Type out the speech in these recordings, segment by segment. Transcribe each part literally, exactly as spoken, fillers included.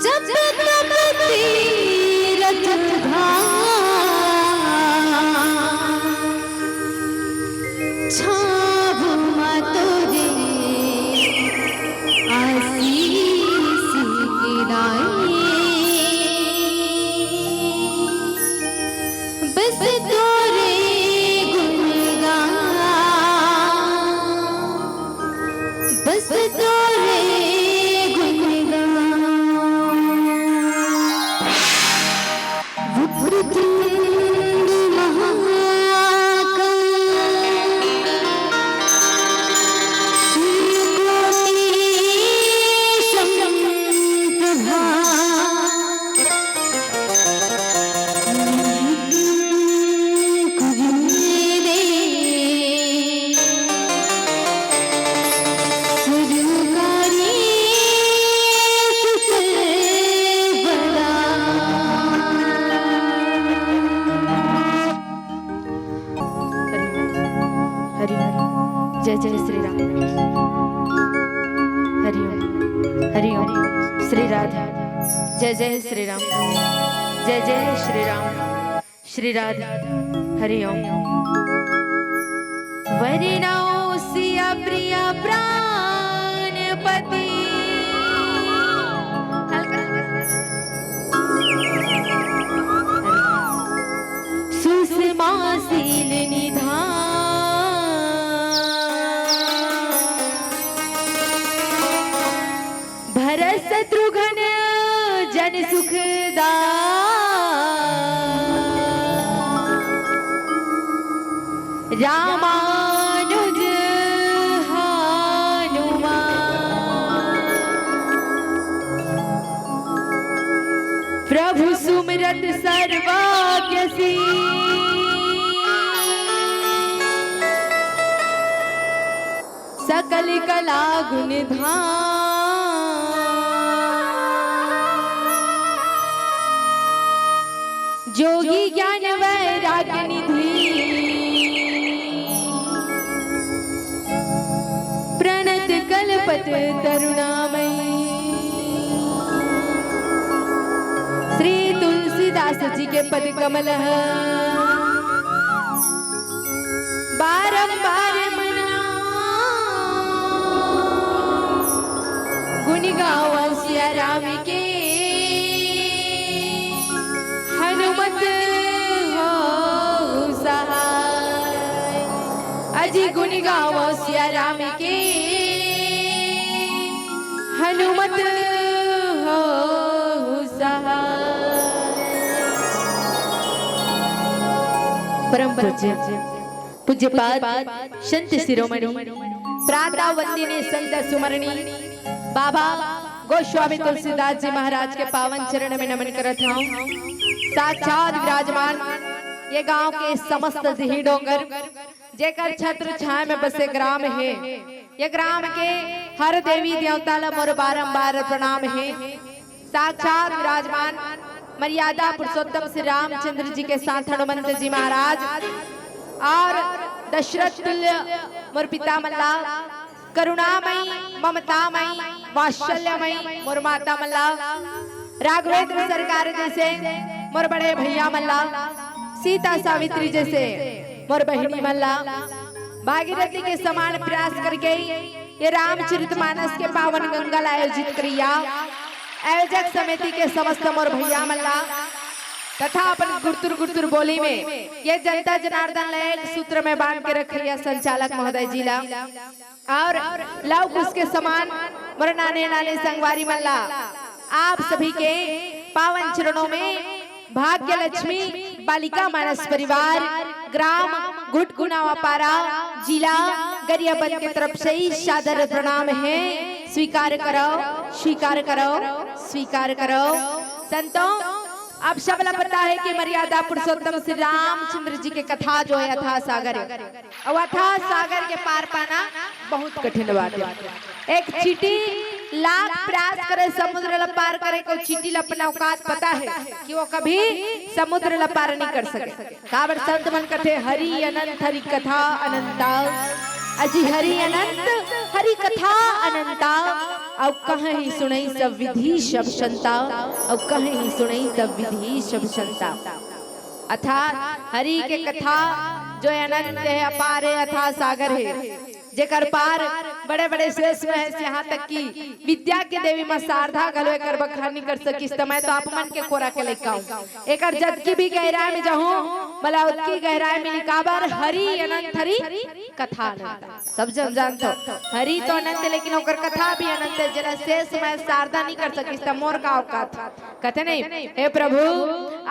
जप तप तीरथ धाम, छाव मा तोरे आशीष के दाए। बस तोरे गुणगान, बस तोरे गुणगान। वक्रतुंड महाकाय, सूर्यकोटि समप्रभा। हरि ओम। जय जय श्री राम। हरि ओम। हरि ओम। श्री राधे। जय जय श्री राम। जय जय श्री राम। श्री राधे। हरि ओम। वरनौ सिया प्रिया प्राणपति। सुषमा शील निधान। भरत शत्रुघ्न जन सुखदान। रामानुज हनुमान। प्रभु सुमिरत सर्वज्ञ सिय। सकल कला गुण धाम। जोगी ज्ञान वैराग्य निधि। प्रणत कलपत तरुणामयी। श्री तुलसीदास जी के पद कमल ह। बारंबार मना गुण गावा सिया राम के। हनुमत हो सहाय। अजी गुण गावा सिया राम के। हनुमत हो सहाय। परम पूज्य पूज्यपाद संत शिरोमणि प्रातः वंदिनी संत सुमरणी बाबा गोस्वामी तुलसीदास जी महाराज के पावन चरण में नमन करत हूँ। साक्षात विराजमान ये गांव के समस्त दिही डोंगर, जेकर छत्र छाया में बसे ग्राम हे, ये ग्राम के हर देवी देवता ला मोर बारंबार प्रणाम हे। साक्षात विराजमान मर्यादा पुरुषोत्तम श्री रामचंद्र जी के साथ हनुमंत जी महाराज और दशरथ तुल्य मोर पिता मन ला, करुणामयी, ममतामयी, वात्सल्यमयी मोर माता मन ला, राघवेंद्र सरकार जैसे मोर बड़े भैया मन ला, सीता सावित्री जैसे मोर बहिनी मन ला, भागीरथी के समान प्रयास करके ये रामचरितमानस के पावन गंगा ला आयोजित करिया आयोजक समिति के समस्त मोर भैया मन ला तथा अपन गुरतुर गुरतुर बोली में ये जनता जनार्दन ला एक सूत्र में बांध के रखैया संचालक महोदय जी ला और लव कुश के समान मोर नाने नाने संगवारी मन ला आप सभी के पावन चरणों में भाग्य लक्ष्मी बालिका मानस परिवार, ग्राम गुटकुनावापारा, जिला गरियाबंद के तरफ से ही सादर प्रणाम है। स्वीकार करो, स्वीकार करो, स्वीकार करो। संतों, आप सब ला पता है कि मर्यादा पुरुषोत्तम श्री रामचंद्र जी के कथा जो है अथाह सागर है। अउ अथाह सागर के पार पाना बहुत कठिन बात है। एक चींटी लाख प्रयास करे समुद्र ला पार करे, कोई चींटी ला अपन औकात पता है कि वो कभी समुद्र ला पार नहीं कर सके। काबर संत मन कथे, "हरि अनंत हरि कथा अनंता, अजी हरि अनंत कथा अनंता, अउ कहहि सुनई सब विधि सब संता, अउ कहहि सुनई सब विधि सब संता। अर्थात हरि के कथा जो अनंत हे, अपार हे, अथाह सागर हे, जेकर पार बड़े-बड़े शेष महेश, यहाँ तक कि विद्या के देवी माँ शारदा घलो एकर बखान नइ कर सकिस, त मैं तो आप मन के कोरा के लइका हूँ। एकर जतकी भी गहराई में जाहूँ, मला ओतकी गहराई में लिखाबर हरि अनंत हरि कथा अनंत। सब झन जानथो, हरि तो अनंत हे, लेकिन ओकर कथा भी अनंत हे, जेला शेष महेश शारदा नइ कर सकिस, त मोर का औकात। कथे नहीं, हे प्रभु,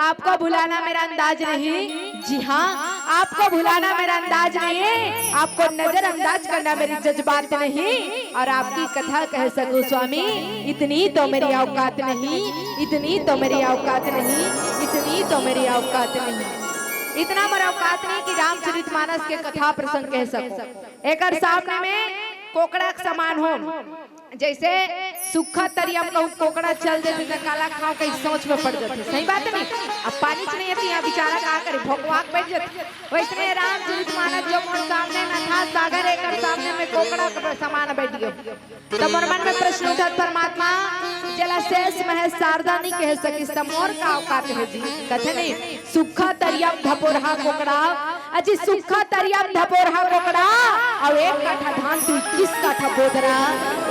आपको भुलाना मेरा अंदाज नहीं। जी हाँ, आपको भुलाना मेरा अंदाज नहीं, आपको नजरअंदाज करना मेरी जज्बात नहीं, और आपकी कथा कह सकूं स्वामी, इतनी तो मेरी औकात नहीं, इतनी तो मेरी औकात नहीं, इतनी तो मेरी औकात नहीं। इतना मोर औकात नहीं कि रामचरितमानस के कथा प्रसंग कह सकूं। एकर सामने में कोकड़ा के समान हो, जइसे सुक्खा तरिया म कहूँ कोकड़ा चल देथे त काला खांव कहि सोच में पड़ जाथे। सही बात नहीं? अब पानीच नहीं हे त यहाँ बेचारा का करे, भोकवा के बइठ जाथे। वइसने रामचरितमानस जो मोर सामने में अथाह सागर, एकर सामने में कोकड़ा के समान बइठ गे। त मोर मन में प्रश्न उठत, परमात्मा, जेला शेष महेश शारदा नइ कह सकिस, त मोर का औकात हे जी? कथे नहीं, सुक्खा तरिया म धपोरहा कोकड़ा, अजी सुक्खा तरिया म धपोरहा कोकड़ा, अउ एक काठा धान तू इक्कीस काठा बोदरा,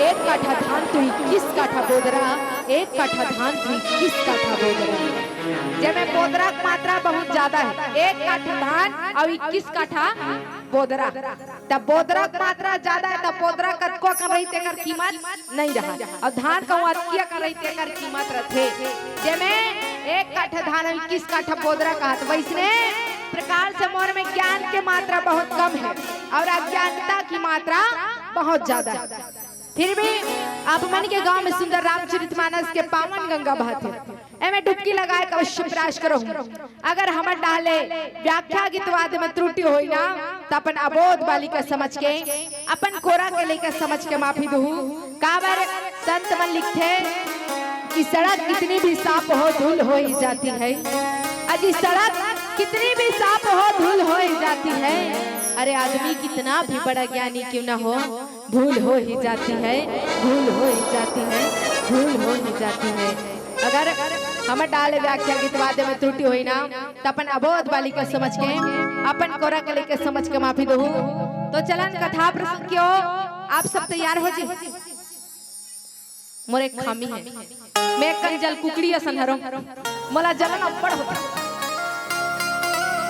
एक काठा धान तू इक्कीस काठा बोदरा, एक काठा धान तू इक्कीस काठा बोदरा। जेमे बोदरा के मात्रा बहुत ज्यादा हे, एक काठा धान अउ इक्कीस काठा बोदरा। त बोदरा के मात्रा ज्यादा हे, त बोदरा कतको अकन रही, तेकर कीमत नइ रहय। अउ धान कहूँ अतकी अकन रही, तेकर कीमत रथे। जेमे एक काठा धान अउ इक्कीस काठा बोदरा कहत, वइसने प्रकार से मोर में ज्ञान के मात्रा बहुत कम हे अउ अज्ञानता की मात्रा बहुत ज्यादा हे। फिर भी आप मन के गांव में सुंदर रामचरितमानस के पावन गंगा बहत हे। एमे डुबकी लगाए के अवश्य प्रयास करहूं। अगर हमर डाहर ले व्याख्या गीतवाद में त्रुटि होई ना, त अपन अबोध बालिका समझ के, अपन कोरा के लइका समझ के माफी दुहू। काबर संत मन लिखथे कि सड़क कितनी भी साफ हो, धूल हो ही जाती है। अजी सड़क कितनी भी साफ हो, धूल हो ही जाती है। अरे आदमी कितना भी बड़ा ज्ञानी क्यों ना हो, भूल हो ही जाती है, भूल हो ही जाती है, भूल हो ही जाती है। अगर हमर डाहर ले व्याख्या गीतवाद में त्रुटि होई ना, त अपन अबोध बालिका समझ के, अपन कोरा के लइका समझ के माफी दुहू। तो चलन कथा प्रसंग के ओर, आप सब तैयार हो जी। मोर एक खामी हे, मैं एक कन जल कुकड़ी असन हरंव, मोला जलन अब्बड़ होथे।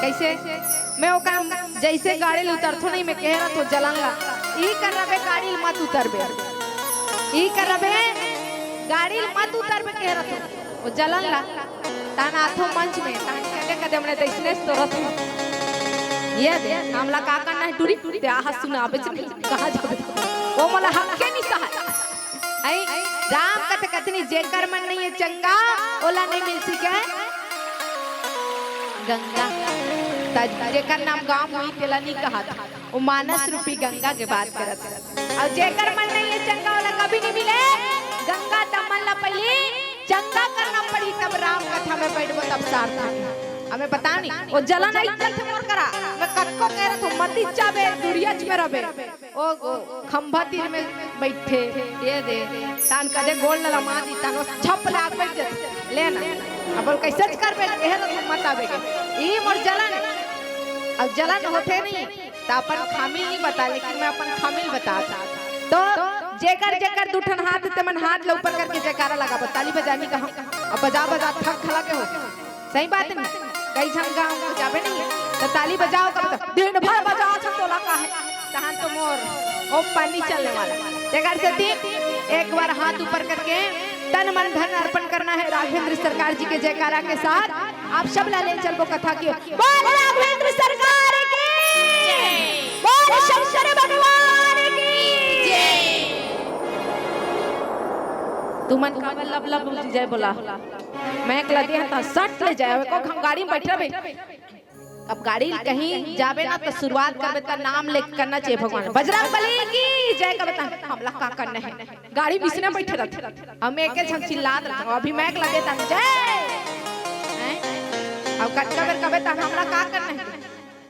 कइसे? मैं ओकर जइसे गाड़ी ले उतरथों नहीं, मैं कहे रथों जलन ला, इही कर रबे गाड़ी ले मत उतरबे, इही कर रबे गाड़ी ले मत उतरबे कहे रथों। ओ जलन ला, तहान आथों मंच में, तहान कदे कदे हमने दइसने तो रथों। ये दे, हमला का करना हे टूरी? ते आहा सुनाबेच नहीं, कहाँ जाबे? ओ मोला हक के नहीं सहाय। अई राम कथा कथनी, जेकर मन नहीं हे चंगा, ओला नहीं मिल सके गंगा। त जेकर नाम गांव होई, तेला नहीं कहत। वो मानस रूपी गंगा के बात करत हे। अउ जेकर मन नहीं हे चंगा, ओला कभी नहीं मिले गंगा। त मन ला पहिली चंगा करना पड़ी, तब राम कथा में बइठबो, तब सार्थक। हमें पता नहीं, वो जलन आई चलथे मोर करा, मैं कतको कहे रथों, मती जाबे, दुरियाच में रबे। ओ, ओ, खंभा तीर में बइठे, ये दे, तहान कदे गोड़ लला मार दी, तहान ओ छप लाग बइठ जाथे। ले ना, अब बोल कइसे करबे, एहे तो हिम्मत आबे के। ई मोर जलन, अब जलन होथे नहीं, त अपन खामिल नहीं बता, लेकिन मैं अपन खामिल बतात हंव। तो जेकर, जेकर दू ठन हाथ, ते मन हाथ ला ऊपर करके जयकारा लगाबो, ताली बजानी कहा, अब बजा, बजा, थक खला के हो। सही बात नहीं, कई झन गांव में जाबे नहीं, त ताली बजाओ, कब तक दिन भर बजाओ, अच्छा तोला का है, तहान तो मोर ओ पानी चलने वाला। तेकर सेती एक बार हाथ ऊपर करके तन मन धन अर्पण करना है राघवेंद्र सरकार जी के जयकारा के साथ। आप सब ला ले चलबो कथा की। बोल राघवेंद्र सरकार की, बोल शंकर भगवान की। तुमन काबर लब लब जय बोला? मैं एक लदे हता सट ले जाए, को हम गाड़ी में बैठ रहे। अब गाड़ी कहीं जाबे ना, तो शुरुआत करबे, त नाम ले करना चाहिए भगवान। बजरंग बली की जय करबे, त हमला का करना है? गाड़ी में इसने बैठे रहते, हम एक एक झन चिल्लात रहते। अभी मैं एक लदे त जय, हैं? अब कतका बेर करबे, त हमला का करना है?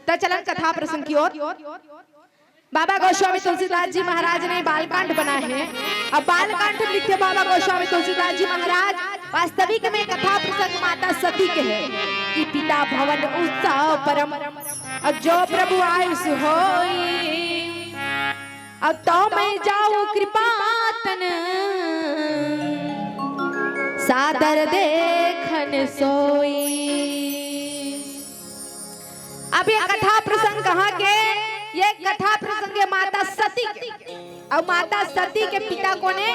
त चलन कथा प्रसंग की ओर। बाबा गोस्वामी तुलसीदास जी महाराज ने बालकांड बनाए हैं। अब बालकांड में लिखते बाबा गोस्वामी तुलसीदास जी महाराज, वास्तविक में कथा प्रसंग माता सती के है कि पिता भवन उत्सव परम, अब जो प्रभु आयुष होई, अब तो मैं जाऊं कृपातन, सादर देखन सोई। अब ये कथा प्रसंग कहाँ के? ये कथा प्रसंग है माता सती के। अउ माता सती के पिता कोन हे?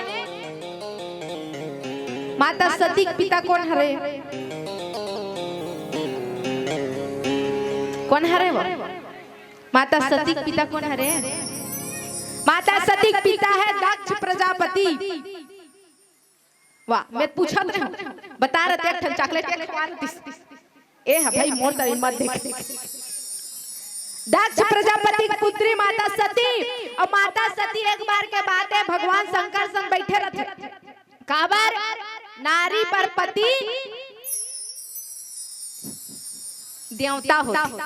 माता सती के पिता कोन हरे? कोन हरे वो? माता सती के पिता कोन हरे? माता सती के पिता है दक्ष प्रजापति। वाह, मैं पूछत रहे हूँ, बता रहे थे, एक ठन चॉकलेट के खवा रहे थे। ए हा भाई, मोर तरफ मत देख। दक्ष प्रजापति के पुत्री माता सती, अउ माता सती एक बार के बात हे, भगवान शंकर संग बैठे रहिथे। काबर? नारी पर पति देवता होथे।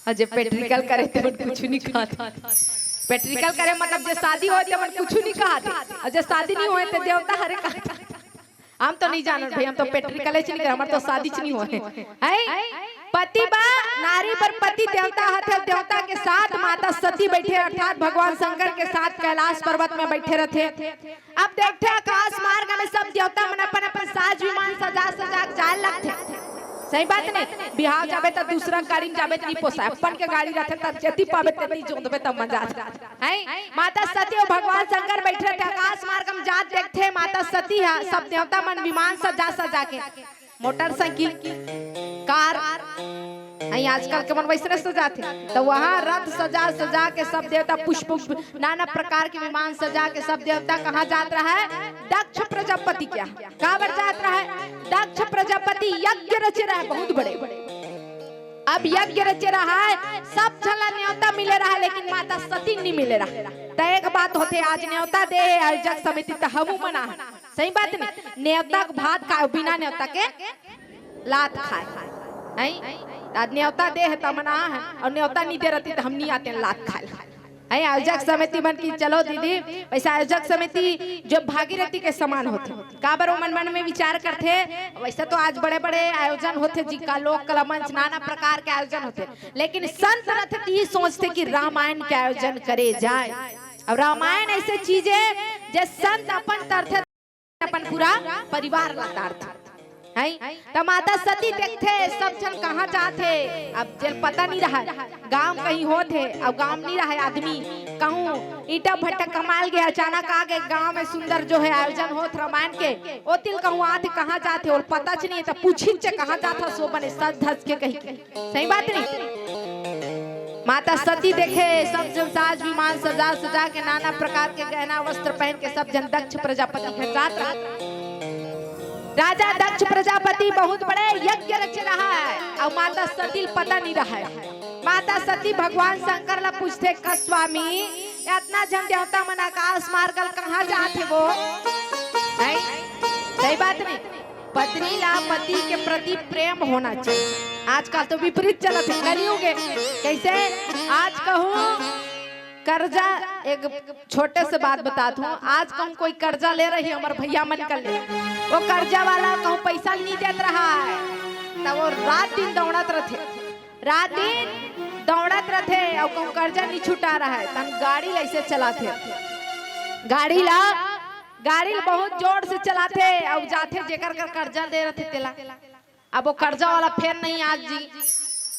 अउ जे पेट्रिकल करे ते मन कुछु नहीं कहत। पेट्रिकल करे मतलब जे शादी होय ते मन कुछु नहीं कहत। अउ जे शादी नहीं होय ते देवता हरे कहत। हम तो नहीं जानत भाई, हम तो पेट्रिकल च नहीं करे, हमर तो शादी च नहीं होय। हैं? पति बा, नारी पर पति देवता हथे, देवता के साथ माता सती बैठे, अर्थात भगवान शंकर के साथ कैलाश पर्वत में बैठे रहिथे। अब देखथे आकाश मार्ग में सब देवता मन अपन अपन साज विमान सजा सजा के जाए लगथे। सही बात नहीं? बिहाव जाबे त दूसरा गाड़ी में जाबे त नहीं पोसाय, अपन के गाड़ी रहिथे त जेती पाबे तेती जोंदबे त मजा आथे। हैं? माता सती अउ भगवान शंकर बैठे रहिथे, आकाश मार्ग में जात देखथे माता सती हा सब देवता मन विमान सजा सजा के, मोटरसाइकिल, कार, हैं, आजकल के मन वैसने सजाथे, त वहाँ रथ सजा सजा के सब देवता पुष्प, पुष्प, नाना प्रकार के विमान सजा के सब देवता कहाँ जात रहिथे? दक्ष प्रजापति के यहाँ। काबर जात रहिथे? दक्ष प्रजापति यज्ञ रचे रहिथे बहुत बड़े। अब यज्ञ रचे रहिथे, सब झन ला नेवता मिले रहिथे, लेकिन माता सती नहीं मिले रहिथे। त एक बात होथे, आज नेवता दे हे आयोजक समिति, त हमू मन आहन। सही बात नहीं? नेवता के भात खाए, बिना नेवता के लात खाए। हैं? त आज नेवता दे हे त हमन आहन, अउ नेवता नहीं दे रहितिस त हम नहीं आतेन लात खाए। हैं, आयोजक समिति मन कहिस चलो दीदी, वैसे आयोजक समिति जो भागीरथी के समान होथे। काबर ओमन मन में विचार करथे, वैसे तो आज बड़े-बड़े आयोजन होथे, जिंका लोक कला मंच, नाना प्रकार के आयोजन होथे, लेकिन संत रहिथे त इही सोचथे कि रामायण के आयोजन करे जाए। अउ रामायण ऐसे चीज हे, जे संत अपन तरथे अपन पूरा परिवार ला तारथे। हैं? त माता सती देखथे, सब झन कहाँ जात हे, अब जेला पता नहीं रहिथे, गांव कहीं होत हे, अउ गांव नहीं रहिथे आदमी, कहूँ ईंटा भट्टा कमाए ल गे, अचानक आ गे गांव में, सुंदर जो हे आयोजन होत रामायण के, ओती ल कहूँ आत हे, कहाँ जात हे, ओला पता च नहीं हे, त पूछिस च कहाँ जात हस, ओ बने सज धज के कहिके। सही बात नहीं? माता सती देखे, सब झन साज विमान सजा सजा के, नाना प्रकार के गहना वस्त्र पहन के सब झन दक्ष प्रजापति घर जात रहिथे। राजा दक्ष प्रजापति बहुत बड़े यज्ञ रचे रहिथे, अउ माता सती ल पता नहीं रहिथे। माता सती भगवान शंकर ला पूछथे, का स्वामी, अतना झन देवता मन आकाश मार्ग ल कहाँ जात हे वो? हैं? सही बात नहीं? पत्नी ला पति के प्रति प्रेम होना चाहिए। आजकल तो विपरीत चलत हे, कलयुग हे। कैसे? आज कहूँ कर्जा, एक छोटे से बात बतात हूँ, आज कहूँ कोई कर्जा ले रहिथे हमर भैया मन कर ले, वो कर्जा वाला कहूँ पैसा नहीं देत रहिथे, त वो रात दिन दौड़त रहिथे, रात दिन दौड़त रहिथे, अउ कहूँ कर्जा नहीं छुटा रहिथे, तहन गाड़ी ला ऐसे चलाथे, गाड़ी ला गाड़ी ल बहुत जोर से चलाथे अउ जाथे, जेकर कर कर्जा दे रहिथे तेला। अब वो कर्जा वाला फेर नहीं आत जी,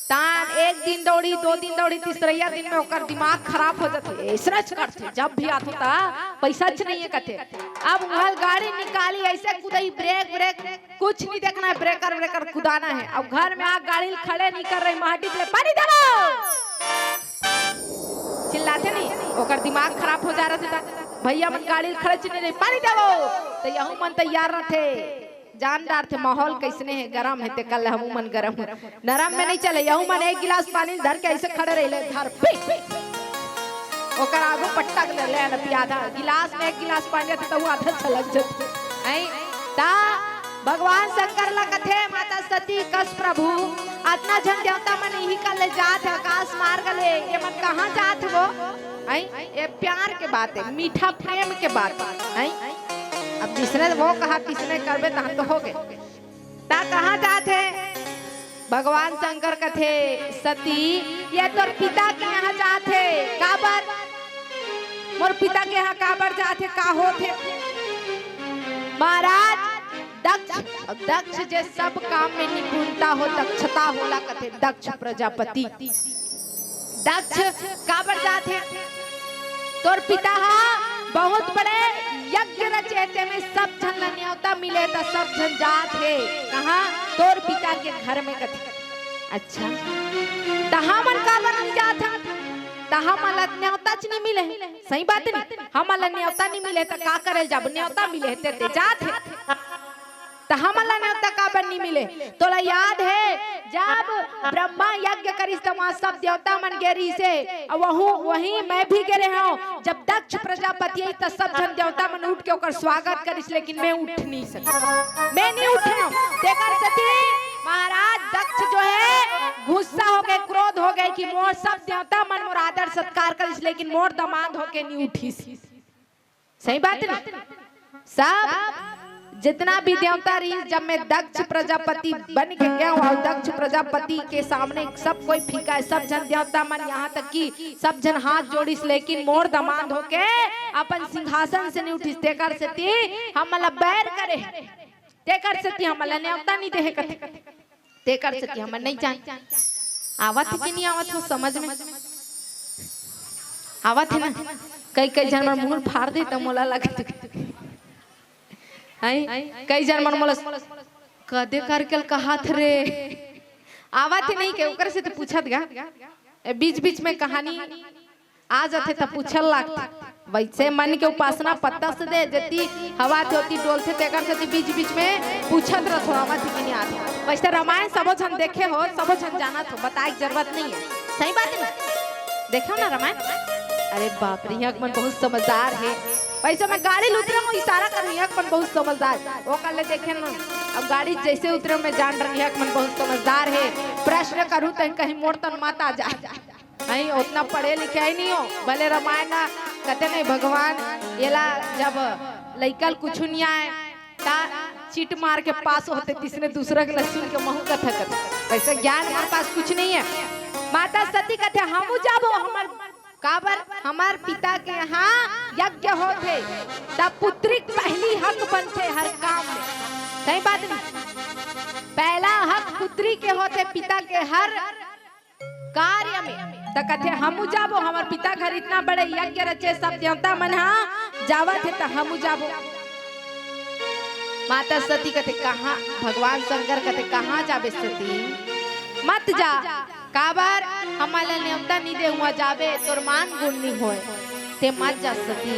तहन एक दिन दौड़ी, दो दिन दौड़ी, तीसरइया दिन में ओकर दिमाग खराब हो जाथे। ऐसने च करथे, जब भी आथे त पैसा च नहीं हे कथे। अब उहल गाड़ी निकाली, ऐसे कुदाही, ब्रेक ब्रेक कुछ नहीं देखना हे, ब्रेकर ब्रेकर कुदाना हे। अब घर में आ गाड़ी ल खड़े नहीं कर रहिथे, महटिक ले पानी देवो चिल्लाथे नहीं, ओकर दिमाग खराब हो जा रहिथे। भैया मन गाड़ी ल खड़े च नहीं रहिथे, पानी देवो, त यहू मन तैयार रहिथे, जान डारथे माहौल कैसने हे, गरम हे, तेकर ले हमू मन गरम हे। नरम में नहीं चले, यहू मन एक गिलास पानी धर के ऐसे खड़े रहिथे, धर पी, पी। ओकर आगू पटक ले, ले न पिया, आधा गिलास में एक गिलास पानी रहिथे त वो आधा छलक जाथे। हैं? त भगवान शंकर ला कथे माता सती, कस प्रभु, अतना झन देवता मन इही कर ले जात हे आकाश मार्ग ले, ये मन कहाँ जात हे वो? आई, ये प्यार के बात है, मीठा प्रेम के बात है। आई, अब जिसने वो कहा, किसने करबे, तहाँ तो हो गए। ता कहाँ जात हे? भगवान शंकर कथे, "सती, ये तोर पिता के यहाँ जात हे।" "काबर? मोर पिता के यहाँ काबर जात हे? का होत हे?" "महाराज, दक्ष, दक्ष जे सब काम में निपुणता हो, दक्षता होला," कथे दक्ष प्रजापति। "दक्ष काबर जात हे?" "तोर पिता हा बहुत बड़े यज्ञ रचे हे, तेमे सब झन ला न्योता मिले, त सब झन जात हे।" "कहाँ?" "तोर पिता के घर में," कथे। "अच्छा, त हमन काबर नइ जात हन?" "त हमन ला न्योताच नइ मिले हे।" सही बात नहीं, हमन ला न्योता नइ मिले, त का करे जाबो? न्योता मिले हे, ते, ते जात हे। त हमन ला न्योता काबर नइ मिले? तोला याद हे, जब ब्रह्मा यज्ञ करिस, त वहाँ सब देवता मन गे रहिस हे, अउ वहू, वहीं मैं भी गे रहे हूँ। जब दक्ष प्रजापति आई, त सब झन देवता मन उठ के ओकर स्वागत करिस, लेकिन मैं उठ नइ सके, मैं नइ उठे हूँ। तेकर सेती महाराज दक्ष जो हे, गुस्सा हो गए, क्रोध हो गए कि मोर सब देवता मन मोर आदर सत्कार करिस, लेकिन मोर दमांद होके नइ उठिस। सही बात ना? सब जितना भी देवता रहिस, जब मैं दक्ष प्रजापति बन के गया हूँ, अउ दक्ष प्रजापति के सामने सब कोई फीका हे, सब झन देवता मन, यहाँ तक कि सब झन हाथ जोड़िस, लेकिन मोर दमांद होके अपन सिंहासन से नइ उठिस। तेकर सेती हमन ला बैर करे, तेकर सेती हमन ला न्योता नइ देहे कथे। तेकर सेती हमन नइ जान। आवत हे कि नइ आवत हो समझ में? आवत हे ना? कई कई झन मन मुंह फाड़ दे त मोला लगत। हैं? कई झन मन मोला कदे करके कहात रे। आवत हे नहीं के, ओकर से तो पूछत गा। ए, बीच बीच में कहानी आ जाथे त पूछल लागथे। वैसे मन के उपासना पत्ता से दे, जेती हवा ते ओती डोलथे, तेकर सेती बीच बीच में पूछत रथो, आवत हे कि नइ आवत हे। वैसे रामायण सबो झन देखे हो, सबो झन जानत हो, बताए के जरूरत नइ हे। सही बात हे ना? देखे हो ना रामायण? अरे बाप रे, इहाँ के मन बहुत समझदार हे। वैसे मैं गाड़ी ल उतरे हूँ, इशारा करूँ, इहाँ के मन बहुत समझदार। वो कर ले देखे ना, अब गाड़ी जैसे उतरे हूँ, मैं जान रही, इहाँ के मन बहुत समझदार हे। प्रश्न करूँ त कहीं मोर तन मत आ जाए। नहीं, ओतना पढ़े लिखे ही नइ हो, भले रामायण ना कथे नहीं भगवान, एला जब लइका ल कुछु नइ आए, ता चीट मार के पास होथे, तिसने दूसरा के ल सुन के महूँ कथा कथे। वैसे ज्ञान हमर पास कुछु नइ हे। माता सती कथे, "हमू जाबो, हमर, काबर हमर पिता के यहाँ यज्ञ होथे, त पुत्री के पहली हक बनथे हर काम में।" सही बात नहीं? पहला हक पुत्री के होथे, पिता के हर कार्य में। त कथे, "हमू जाबो, हमर पिता घर इतना बड़े यज्ञ रचे, सब देवता मन हा जावत हे, त हमू जाबो।" माता सती कथे, "कहाँ?" भगवान शंकर कथे, "कहाँ जाबे सती? मत जा। काबर? हमन ला नेवता नइ दे, उहाँ जाबे, तोर मान गुण नइ होय, ते मत जा सती।"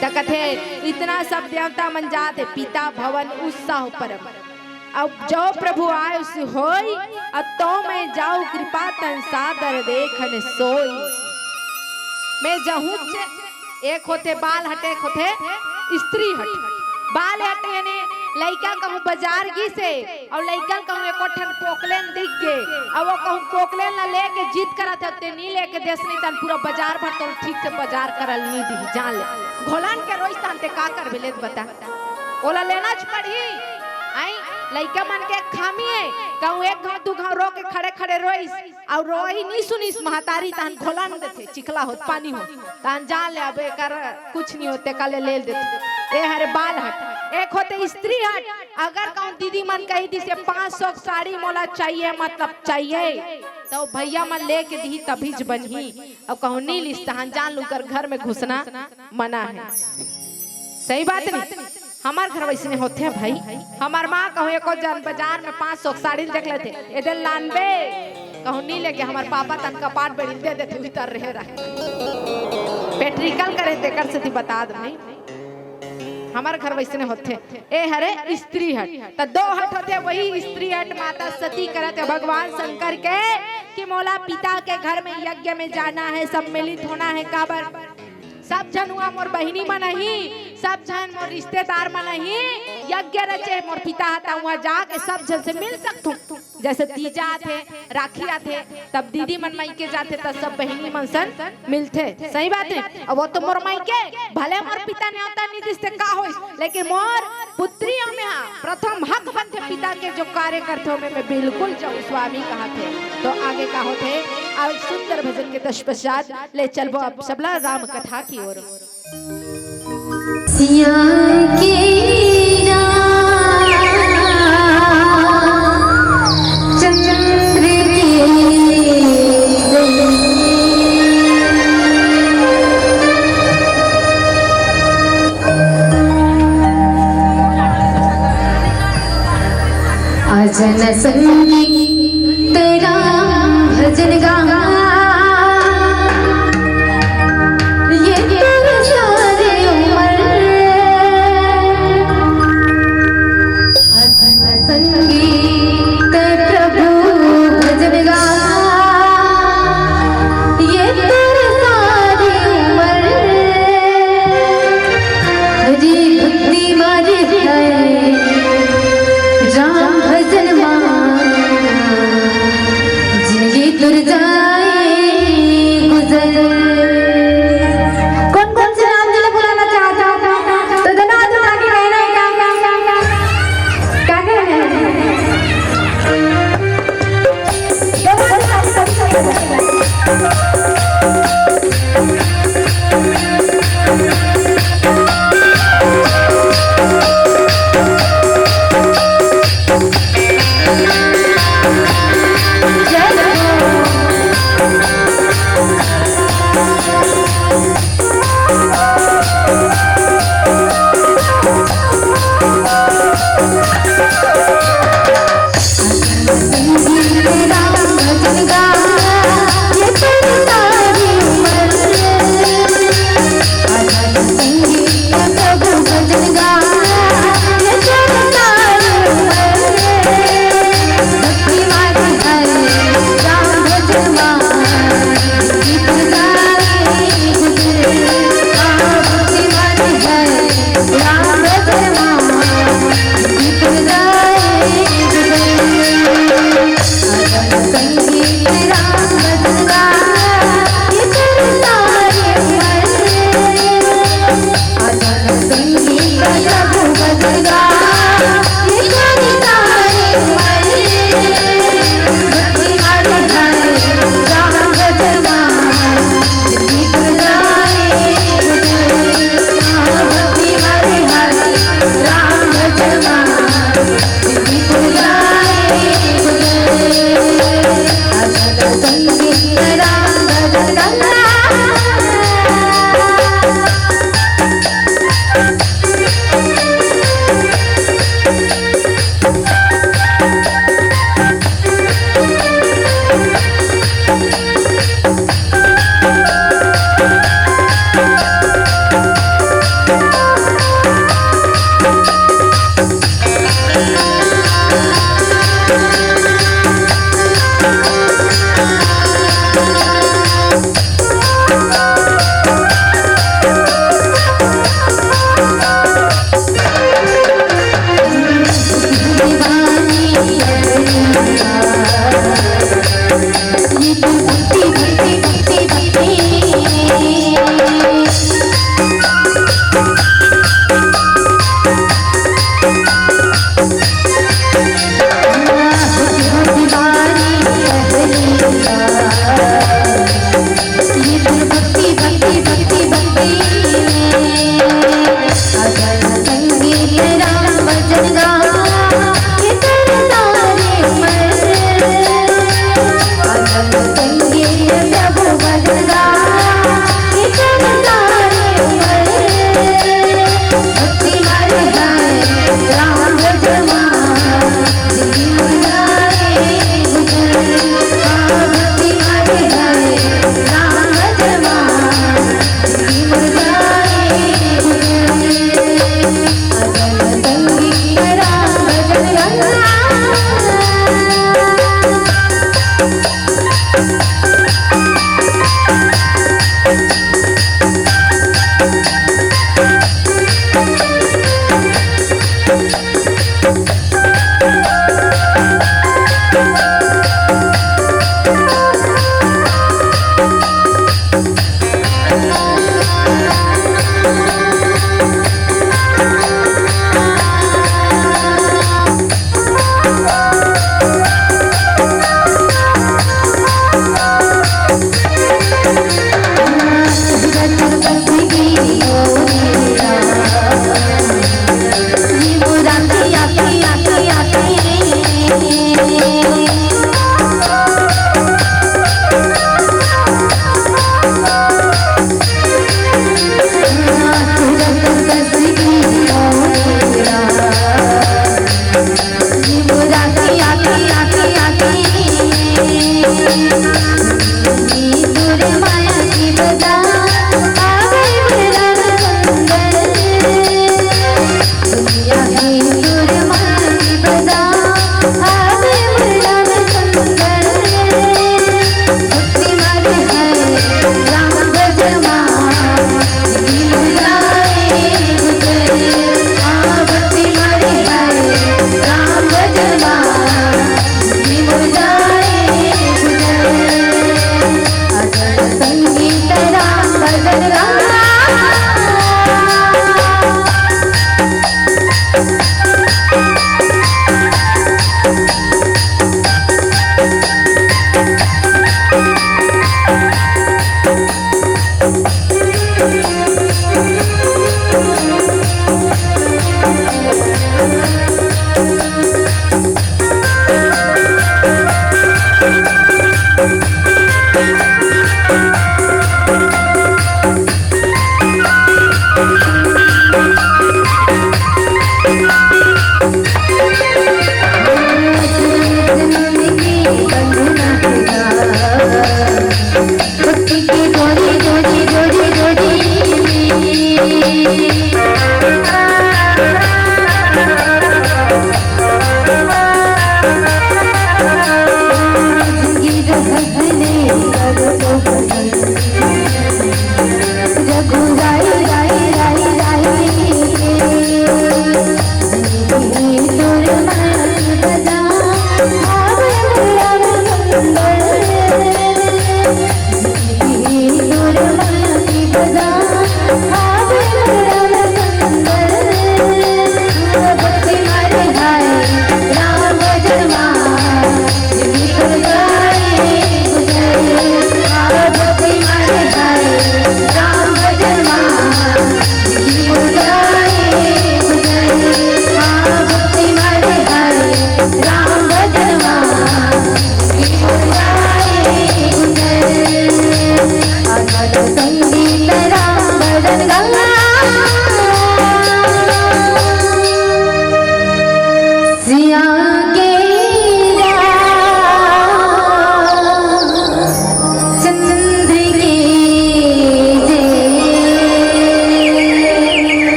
त कथे, "इतना सब देवता मन जात हे, पिता भवन उत्साह परम।" अब जो प्रभु आय सो होय, अब तो मैं जाऊं कृपा तन सादर देखन सोय। मैं जहूं से, एक होथे बाल हट, एक होथे स्त्री हट। बाल हट यानी लइका कहूं बाजार गिस हे, अउ लइका कहूं एको ठन कोकलेन दिख गे, अउ वो कहूं कोकलेन ला लेके जिद करत हे, ते नी लेके देस नहीं तन पूरा बाजार भर तो ठीक से बाजार करल नी दिही, जान ले। घोलन के रोइस तन ते का करबे ले बता? ओला लेनाच पड़ही। आई, लइका मन के खामी हे, कहूं एक घाव दू घाव रो के खड़े खड़े रोइस, अउ रोई नी सुनिस महतारी, तहन घोलन देथे, चिखला होत, पानी होत, तहन जान ले अब एकर कुछ नहीं होते, का ले, ले देथे। ए हरे बाल हट, एक होथे स्त्री हट। अगर कहूं दीदी मन कही दिस, "पाँच सौ के साड़ी मोला चाहिए, मतलब चाहिए," तो भैया मन लेके दिही तभीच बनही। अउ कहूं नी लिस, तहन जान लू कर घर में घुसना मना हे। सही बात नहीं? हमर घर वैसने होथे भाई। हमर माँ कहूं एको जन बाजार में पाँच सौ के साड़ी देख लेथे, "ए दे लानबे?" कहूं नी लेके, हमर पापा तन कपाट बेड़ी दे देथे, उतर रहे रहे। पेट्रिकल करे तेकर सेती बता दे नहीं। हमर घर वैसने होथे। ए हरे स्त्री हट, त दो हट होथे, वही स्त्री हट माता सती करत हे भगवान शंकर के कि मोला पिता के घर में यज्ञ में जाना हे, सम्मिलित होना हे। काबर? सब झन हुआ मोर बहिनी मन ही, सब झन मोर रिश्तेदार मन ही यज्ञ रचे, मोर पिता ह त हुआ जाके सब झन से मिल सकथूं। जैसे तीजा आथे, राखी आथे, तब दीदी मन मायके जाथे, तब सब बहिनी मन सन मिलथे। सही बात हे। अब वो तो मोर मायके, भले मोर पिता नेवता नहीं दिस ते का होइस, लेकिन मोर पुत्री में हा प्रथम हक बनथे पिता के, जो कार्य करथे ओमे मैं बिल्कुल जाऊँ स्वामी कहाथे। तो आगे का होथे, अब सुंदर भजन के तत्पश्चात ले चलबो अब सबला राम कथा की ओर। सिया के राम चंद्र के अजन संगीत राम भजन गा। ये तेरे सारे उम्र। अजन संगीत प्रभु भजन गा। ये तेरे सारे उम्र। जी भक्ति मारी है राम भजन मा।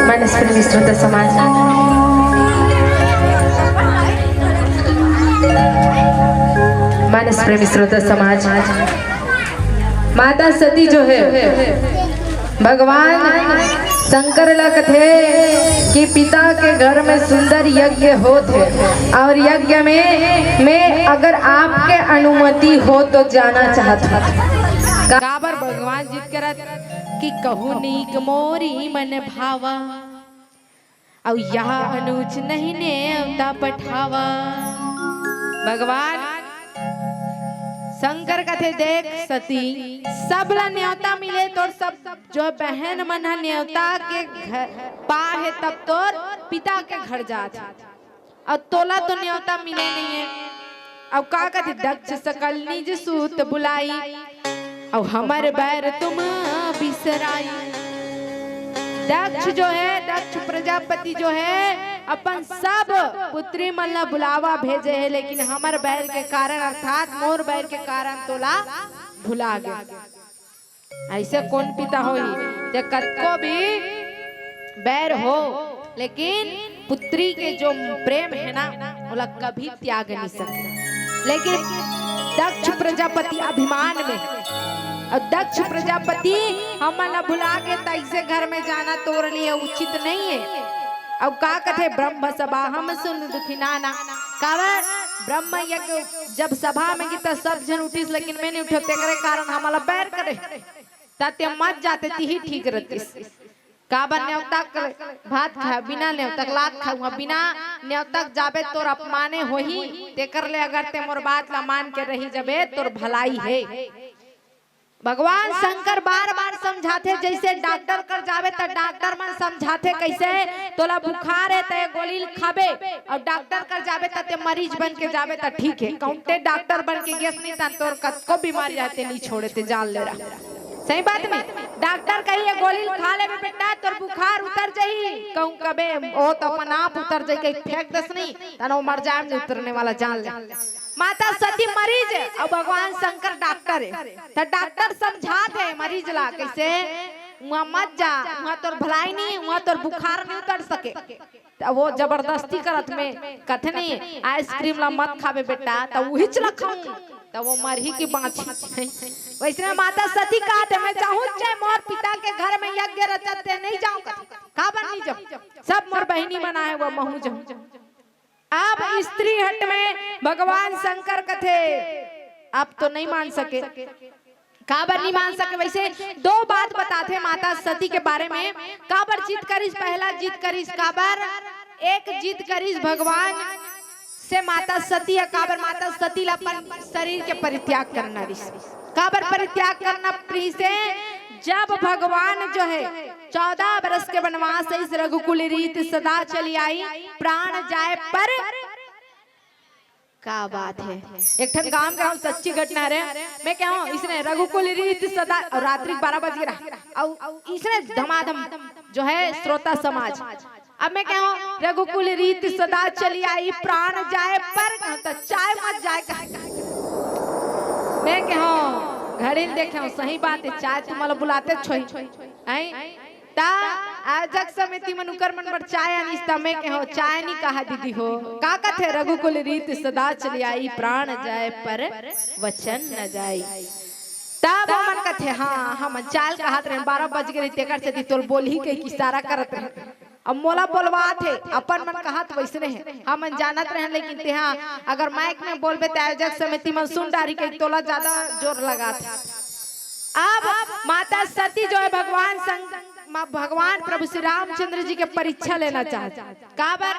मानस प्रेमी श्रोता समाज, मानस प्रेमी श्रोता समाज, माता सती जो है, भगवान शंकर ला कथे कि पिता के घर में सुंदर यज्ञ होत हे और यज्ञ में, में अगर आपके अनुमति हो तो जाना चाहत हूँ। काबर भगवान जी करत कि कहूँ नीक मोरी मन भावा, अउ यहाँ अनुच नहीं नेवता पठावा। भगवान शंकर कथे, देख सती, सबला नेवता मिले, तोर सब जो बहन मन ह नेवता के घर पा हे, तब तोर पिता के घर जात हे। अउ तोला तो नेवता मिले नहीं है। अउ का कथे, दक्ष सकल निज सूत बुलाई, अउ हमर बैर तुम बिसराई। दक्ष जो है, दक्ष प्रजापति जो है, अपन सब पुत्री मन ला बुलावा भेजे है, लेकिन हमर बैर के कारण अर्थात मोर बैर के कारण तोला भुला गए। ऐसे कौन पिता होही जे कतको भी बैर हो, लेकिन पुत्री के जो प्रेम है ना, ओला कभी त्याग नहीं सके। लेकिन दक्ष प्रजापति अभिमान में, अउ दक्ष प्रजापति हमन ला भुला के तैसे घर में जाना तोर लिए उचित नहीं है। अउ का कथे, ब्रह्म सभा हम सुन दुखी नाना। काबर ब्रह्म यज्ञ जब सभा में गीता सब झन उठिस, लेकिन मैं नहीं उठो, तेकरे कारण हमला बैर करे। त ते मत जाते, तिही ठीक रहतिस। काबर नेवतक भात खा, बिना नेवतक लात खाऊं, बिना नेवतक जाबे तोर अपमाने होही। तेकर ले अगर ते मोर बात ला मान के रही जबे, तोर भलाई हे। भगवान शंकर बार-बार समझाथे, जैसे डॉक्टर कर जाबे त डॉक्टर मन समझाथे, कैसे तोला बुखार है त ये गोली ल खाबे, अउ डॉक्टर कर जाबे त ते मरीज बन के जाबे त ठीक है। कौन ते डॉक्टर बन के गेस नहीं त तोर कतको बीमारी आते नहीं छोड़े, ते जान ले रहा। सही बात नहीं? डॉक्टर कही, "ये गोली ल खा लेबे बेटा, तोर बुखार उतर जाही।" कहूं कबे, "ओ तो अपन आप उतर जाही," कही फेंक दस नहीं, तनो मर जाए में उतरने वाला, जान ले। माता सती मरीज है, अउ भगवान शंकर डॉक्टर है। त डॉक्टर समझात है मरीज ला, कैसे, "उहाँ मत जा, उहाँ तोर भलाई नहीं, उहाँ तोर बुखार नहीं उतर सके।" त वो जबरदस्ती करत में कथे नहीं, "आइसक्रीम ला मत खाबे बेटा," त उहीच ला खाऊं, त वो मरही की बाँचही। वैसने माता सती कहत हे, "मैं जाहूं चाहे मोर पिता के घर में यज्ञ रचत ते नहीं जाहूं," कथे। "काबर नहीं जाहूं? सब मोर बहिनी मन आहे, वो महूं जाहूं।" अब स्त्री हट में भगवान शंकर कथे, अब तो नहीं मान सके। काबर नहीं मान सके? वैसे दो बात बताथे माता सती के बारे में। काबर जिद करिस? पहला जिद करिस काबर? एक जिद करिस भगवान से माता सती ह, काबर माता सती ला अपन शरीर के परित्याग करना रिस। काबर परित्याग करना रिस? जब भगवान जो है चौदह बरस के वनवास है, इस रघुकुल रीत सदा चली आई, प्राण जाए पर का बात है। एक ठन गांव के हूँ, सच्ची घटना रे। मैं कहूँ, इसने रघुकुल रीत सदा, अउ रात्रि बारह बज गे रहा, अउ इसने धमाधम जो है श्रोता समाज। अब मैं कहूँ, रघुकुल रीत सदा चली आई, प्राण जाए पर, कहूँ तो चाय मत जाए, कहा। मैं कहूँ, घड़ी ल देखे हंव, सही बात हे, चाय तुमन ल बुलाते छोई। हैं? ता आयोजक समिति मन उकर मन बर चाय आनिस, त मैं कहे हंव, चाय नी कहा दीदी हो। का कथे, "रघुकुल रीत सदा चली आई, प्राण जाए पर वचन न जाई।" तब ओमन कथे, "हाँ, हमन चाय ल कहत रहेन, बारह बज गे रही, तेकर सेती तोल बोलही," कहिके इशारा करत रहेन। अब मोला बोलवात हे, अपन मन कहत वइसने हे, हमन जानत रहेन, लेकिन तेहा अगर माइक में बोलबे, त आयोजक समिति मन सुन डारही, कहिके तोला ज्यादा जोर लगात हे। अब माता सती जो हे, भगवान संग-, मा-, भगवान प्रभु श्री रामचंद्र जी के परीक्षा लेना चाहत हे। काबर?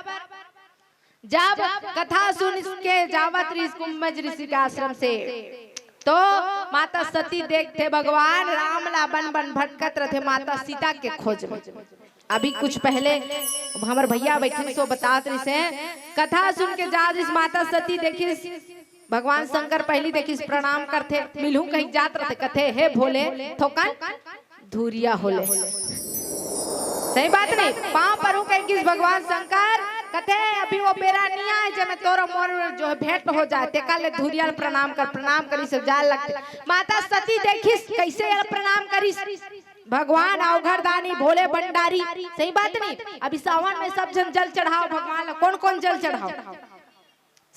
जब कथा सुन के जावत रहिस कुंभज ऋषि के आश्रम से, तो माता सती देखथे भगवान राम ला बन बन भटकत रथे माता सीता के खोज में। अभी कुछ पहले हमर भैया बैठे सो बतात रहिस हे, कथा सुन के जात रहिस माता सती, देखिस भगवान शंकर पहिली देखिस प्रणाम करथे, मिलहूं कहिके जात रथे, कथे, "हे भोले, थोकन धुरिया होले।" सही बात नहीं, पांव परहूं कहिस भगवान शंकर, कथे, "अभी वो बेरा नी आय, जेमे तोर मोर जो हे भेंट हो जाय, तेकर ले धुरिया ल प्रणाम कर।" प्रणाम करिस, सब जाय लगथे। माता सती देखिस, कइसे एला प्रणाम करिस, "भगवान अवघड़दानी भोले भंडारी।" सही बात नहीं, अभी सावन में सब झन जल चढ़ाव भगवान ला, कौन कौन जल चढ़ाव?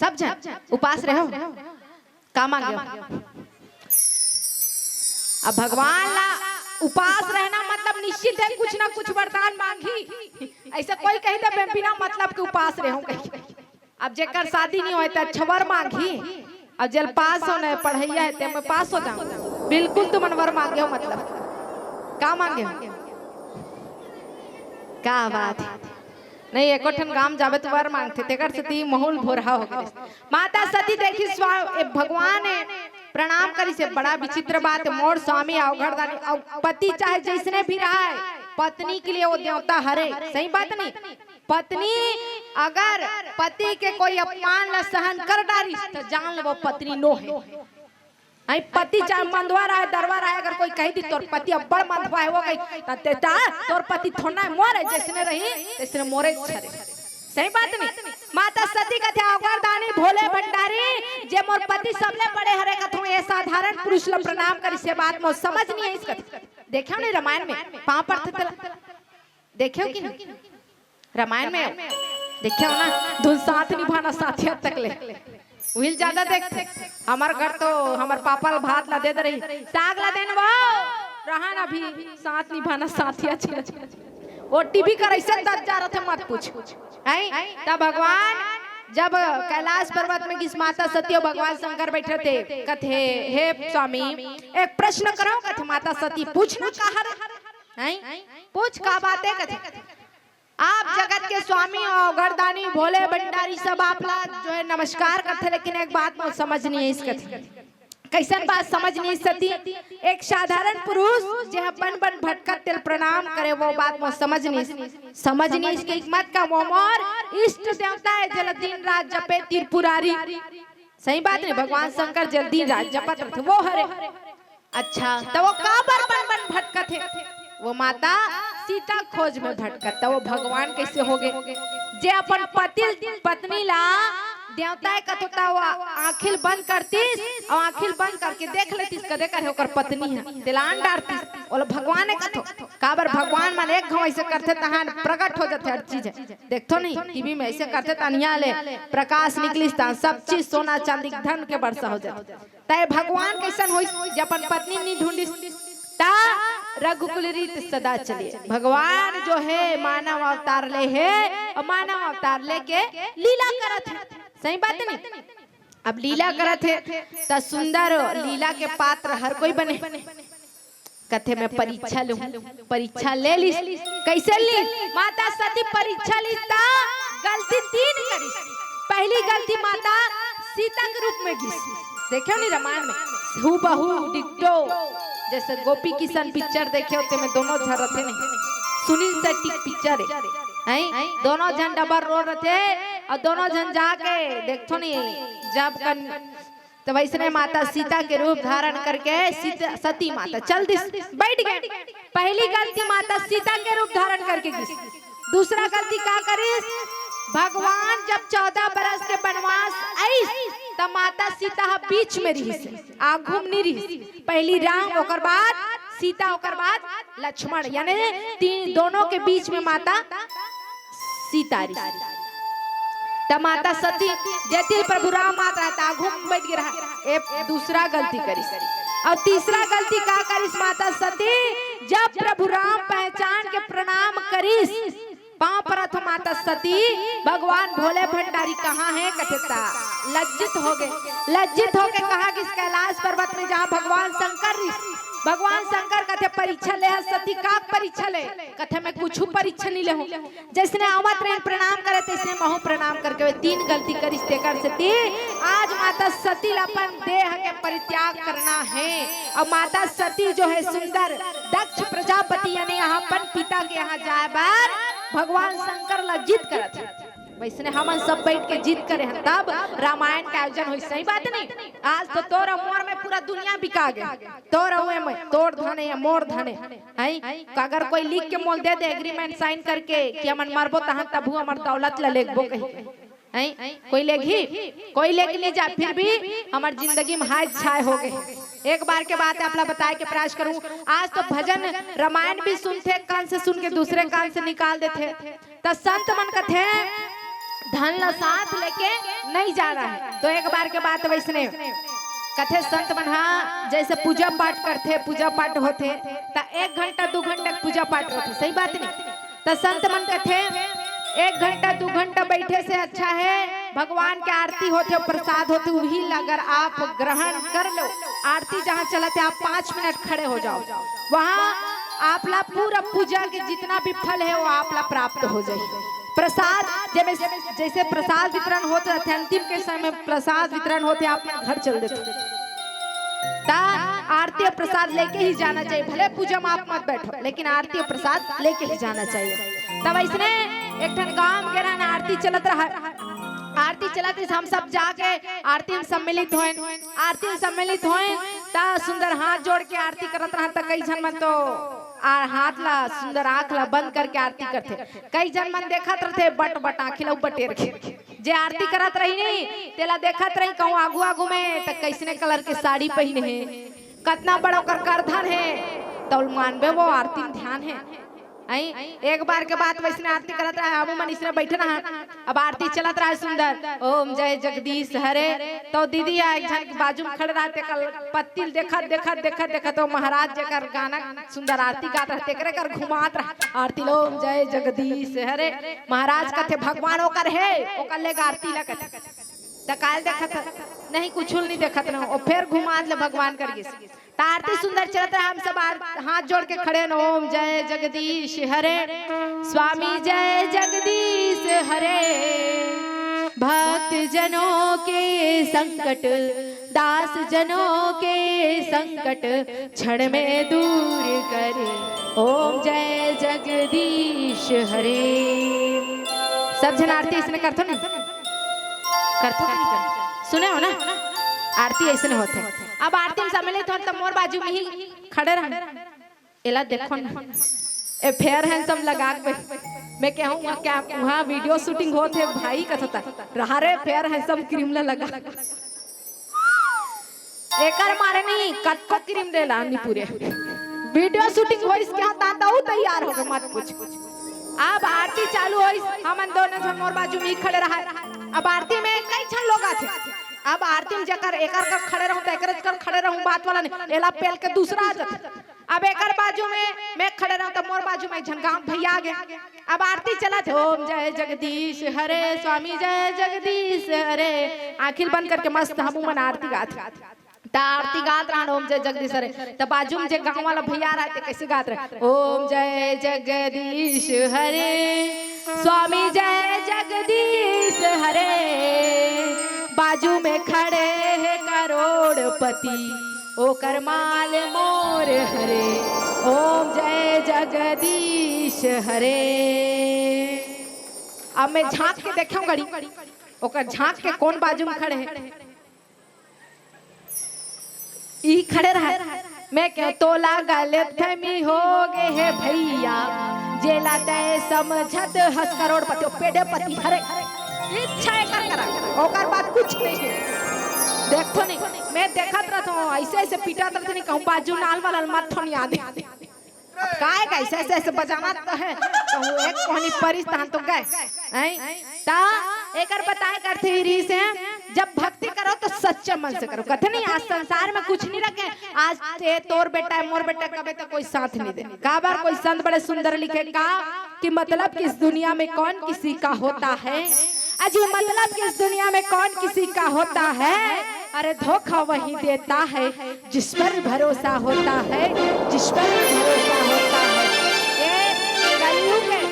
सब झन उपास रहो, का मांगे हो? अब भगवान ला उपास रहना मतलब निश्चित है कुछ ना कुछ वरदान मांगी। ऐसा कोई कही दे, "मैं बिना मतलब के उपास रहूं," कही। अब जेकर शादी नहीं होय त अच्छा वर मांगी, अब जेल पास होना है, पढ़ैया है, ते मैं पास हो जाऊं। बिल्कुल तुमन वर मांगे हो, मतलब का मांगे हो? का बात है? नहीं, एको ठन गांव जाबे त वर मांगथे, तेकर सेती माहौल भोरहा हो गे। माता सती देखिस स्वा-, ए, भगवान ए, प्रणाम करिस हे, बड़ा विचित्र बात हे, मोर स्वामी अवघड़दानी, अउ पति चाहे जइसने भी रहय, पत्नी के लिए वो देवता हरे, सही बात नहीं? पत्नी अगर पति के कोई अपमान ला सहन कर डारिस, त जान ले वो पत्नी नो हे। आई पति चाहे मंदवा रहे, दरवा रहे, अगर कोई कही दिस, "तोर पति अब्बड़ मंदवा हे," वो कही, "त ते ता, तोर पति थोड़ना हे, मोर हे, जइसने रही, तइसने मोरे इच्छा रही।" सही बात नहीं? माता सती कथे, "अवघड़दानी भोले भंडारी, जे मोर पति सबले बड़े हरे," कथों, "ये साधारण पुरुष ला प्रणाम करिस, ये बात मोर समझ नहीं आइस," कथे। देखे हो नहीं रामायण में, पांव परथे तेला? देखे हो कि नहीं? रामायण में देखे हो ना, धुन साथ निभाना साथिया तक ले, उहिल ज्यादा देखथे। हमर घर तो हमर पापा ल भात ला दे दे रही, साग ला देन वो, रहा ना भी साथ निभाना साथिया छिन। वो टीवी कर ऐसे तक जा रहे थे, मत पूछ। हैं? तब भगवान जब कैलाश पर्वत में गिस, माता सती अउ भगवान शंकर बैठे थे, कथे, "हे स्वामी, एक प्रश्न करो," कथे माता सती, "पूछना का हरे?" हैं? "पूछ, का बात है?" कथे, "आप जगत के स्वामी हो, अवघड़दानी, भोले भंडारी, सब आप ला जो है नमस्कार करथे, लेकिन एक बात मोर समझ नहीं आइस," कथे। "कइसन बात समझ नहीं आइस सती?" "एक साधारण पुरुष जे ह बन बन भटकत तेला प्रणाम करे, वो बात मोर समझ नहीं आइस।" समझ नहीं आइस के मत का, वो मोर इष्ट देवता हे, जेला दिन रात जपे त्रिपुरारी। सही बात नहीं, भगवान शंकर जेला दिन रात जपत रथे, वो हरे। अच्छा, त वो काबर बन बन भटकत हे? वो माता सीता खोज में भटकत, त वो भगवान कइसे हो गे? जे अपन पति पत्नी ला देवता हे कथो, त वो आंखिल बंद करतिस अउ आंखिल बंद करके देख लेतिस, कदे करे ओकर पत्नी हे, तेला आन डारतिस, ओला भगवान हे कथो। काबर भगवान मन एक घांव ऐसे करथे, तहान प्रकट हो जाथे हर चीज। देखथो नहीं, टीवी में ऐसे करथे, तनिया ले प्रकाश निकलिस, तहान सब चीज सोना चांदी धन के वर्षा हो जाथे। तय भगवान कइसन होइस, जे अपन पत्नी नी ढूंढिस? ता रघुकुल रीत सदा चले। भगवान जो हे मानव अवतार ले हे, अउ मानव अवतार लेके लीला करत हे। सही बात नहीं? अब लीला करत हे, त सुंदर लीला के पात्र हर कोई बने। कथे, "मैं परीक्षा लूं।" परीक्षा ले लिस। कइसे लिस? माता सती परीक्षा लिस त गलती तीन करिस। पहली गलती माता सीता के रूप में गिस। देखे हो नी रामायण में, हूबहू डिट्टो, जैसे गोपी किशन पिक्चर देखे हो, तेमे दोनों झन रथे नहीं, सुनील शेट्टी पिक्चर हे, हैं? दोनों झन डबल रोल रथे अउ दोनों झन जाके देखथो नहीं, जब कन त वइसने माता सीता के रूप धारण करके सीता, सती माता चल दिस, बैठ गे। पहली गलती माता सीता के रूप धारण करके गिस। दूसरा गलती का करिस? भगवान जब चौदह बरस के बनवास आइस, त माता सीता ह बीच में रिहिस, आघू म नी रिहिस। पहली राम, ओकर बाद सीता, ओकर बाद लक्ष्मण, यानी तीन, दोनों के बीच में माता सीता रिहिस। त माता सती, जेती प्रभु राम आत रहा, त आघू म बइठ गे रहा, ए दूसरा गलती करिस। अउ तीसरा गलती का करिस माता सती? जब प्रभु राम पहचान के प्रणाम करिस, पाँव परत हो माता सती, भगवान भोले भंडारी कहाँ हे कथे त लज्जित होगे। लज्जित होके कहाँ गिस? कैलाश पर्वत में, जहाँ भगवान शंकर रिहिस। भगवान शंकर कथे, "परीक्षा ले हस सती, का परीक्षा ले?" कथे, "मैं कुछु परीक्षा नी ले हूँ।" जइसने आवत रहिन प्रणाम करे, तइसने महूँ प्रणाम करके, वे तीन गलती करिस, तेकर सेती आज माता सती ल अपन देह के परित्याग करना हे। अउ माता सती जो हे सुंदर, दक्ष प्रजापति यानी अपन पिता के यहाँ जाए बर भगवान शंकर ल जिद करत हे। वइसने हमन सब बइठ के जिद करे हन, तब रामायण के आयोजन होइस। सही बात नहीं? आज तो तोर अउ मोर में पूरा दुनिया बिका गे। तोर अउ ए में, तोर धन ए, मोर धन ए। हैं? अगर कोई लिख के मोल दे दे, एग्रीमेंट साइन करके कि हमन मरबो तहन तभू हमर दौलत ल लेगबो कहिके। हैं? कोई लेगही? कोई लेके नहीं जा, फिर भी हमर जिंदगी में हाय छाय हो गे। एक बार के बात आप ला बताए के प्रयास करूं। आज तो भजन रामायण भी सुनथे, कान से सुन के दूसरे कान से निकाल देथे। त संत मन कथे, "धन ल साथ लेके नहीं जाना है।" तो एक बार के बात वइसने कथे संत मन, हाँ, जइसे पूजा पाठ करथे, पूजा पाठ होथे, त एक घंटा, दू घंटा के पूजा पाठ होथे, सही बात नहीं? त संत मन कथे, "एक घंटा, दू घंटा बइठे से अच्छा हे, भगवान के आरती होथे, प्रसाद होथे, उही ला अगर आप ग्रहण कर लो, आरती जहाँ चलत हे, आप पाँच मिनट खड़े हो जाओ, वहाँ आप ला पूरा पूजा के जितना भी फल हे, वो आप ला प्राप्त हो जाही।" प्रसाद, जेमे, जइसे प्रसाद वितरण होत रहिथे, अंतिम के समय प्रसाद वितरण होथे, आप मन घर चल देथे। त आरती अउ प्रसाद लेके ही जाना चाहिए, भले पूजा में आप मत बैठो, लेकिन आरती अउ प्रसाद लेके ही जाना चाहिए। तब अइसने एक ठन गांव में गे रहन, आरती चलत रहा, आरती चलत रहिस, हम सब जाके आरती में सम्मिलित होएन। आरती में सम्मिलित होएन, त सुंदर हाथ जोड़ के आरती करत रहन, त कई झन मन तो आ, हाथ ला सुंदर, आंख ला बंद करके आरती करथे। कई झन मन देखत रहिथे, बट बट आंखी ला बटेर के। जे आरती करत रही नहीं, तेला देखत रही कहूं आगू आगू में, त कइसने कलर के साड़ी पहिने हे, कतना बड़ा ओकर करधन हे, तौल मानबे वो आरती में ध्यान हे। आई, एक बार के बात वइसने आरती करत रहा, हमू मन इसने बइठे रहा। अब आरती चलत रहा सुंदर, "ओम जय जगदीश हरे।" तो दीदी ह एक झन बाजू में खड़े रहा, तेकर पत्ती ल देखत, देखत, देखत, देखत, ओ महाराज जेकर गाना सुंदर आरती गात रहा, तेकरे कर घुमात रहा। आरती ल, "ओम जय जगदीश हरे।" महाराज कथे, "भगवान ओकर हे, ओकर ले आरती ल," कथे। त काल देखत ह? नहीं, कुछु ल नहीं देखत न। ओ फेर घुमात ले भगवान कर गिस। त आरती सुंदर चलत रहा, हम सब आर-, हाथ जोड़ के खड़े न, "ओम जय जगदीश हरे, स्वामी जय जगदीश हरे, भक्त जनों के संकट, दास जनों के संकट, क्षण में दूर करे, ओम जय जगदीश हरे।" सब झन आरती इसने करथो न? करथो कि नहीं करथो? सुने हो ना? आरती अइसने होथे। अब आरती में सम्मिलित होन त मोर बाजू में ही खड़े रहन। एला देखो ना, ए फेयर हैंडसम लगा के। मैं कहूँ, "वहाँ क्या, वहाँ वीडियो शूटिंग होत हे भाई?" कथता, "रहा रे, फेयर हैंडसम क्रीम ला लगा।" एकर मारे नहीं, कतको क्रीम ले ला, नहीं पूरे। वीडियो शूटिंग होइस क्या, ताता हूँ तैयार हो गए, मत पूछ। अब आरती चालू होइस, हमन दोनों झन मोर बाजू में ही खड़े रहा। अब आरती में कई झन लोग आथे। अब आरती में जेकर एकर कर खड़े रहूं, त एकर कर खड़े रहूं, बात वाला नहीं, एला पेल के दूसरा आ जाथे। अब एकर बाजू में मैं खड़े रहूं, त मोर बाजू में एक झन गांव भैया आ गए। अब आरती चलत हे, "ओम जय जगदीश हरे, स्वामी जय जगदीश हरे।" आंखी ल बंद करके मस्त हमू मन आरती गात। त आरती गात रहन, "ओम जय जगदीश हरे।" त बाजू में जे गांव वाला भैया रहते, कइसे गात रहे, "ओम जय जगदीश हरे, स्वामी जय जगदीश हरे, बाजू में खड़े हे करोड़पति, ओकर माल मोर हरे, ओम जय जगदीश हरे।" अब मैं झांक के देखेंव गड़ी, ओकर झांक के कोन बाजू में खड़े हे। ई खड़े रहा। मैं कहूं, "तोला गलतफहमी हो गे हे भैया, जेला तय समझत हस करोड़पति, ओ पेड़ेपति हरे।" इच्छा एकर करा, ओकर बाद कुछ नहीं हे। देखथो नहीं, मैं देखत रहत हूँ, ऐसे ऐसे पीटत रहत नहीं, कहूँ बाजू नाल वाला मत ठोनिया दे। अब काय का ऐसे ऐसे ऐसे बजाना तो है, कहूँ एक कोहनी परिस तहन तो गए। हैं? ता एकर बताए करथे ही रही से, जब भक्ति करो तो सच्चे मन से करो। कथे नहीं, आज संसार में कुछ नहीं रखे, आज ते तोर बेटा है, मोर बेटा कबे तो कोई साथ नहीं दे। काबर कोई संत बड़े सुंदर लिखे का कि मतलब कि इस दुनिया में कौन किसी का होता है, अजी मतलब कि इस दुनिया में कौन किसी का होता है, अरे धोखा वही देता है जिस पर भरोसा होता है, जिस पर भरोसा होता है। ये कलयुग है,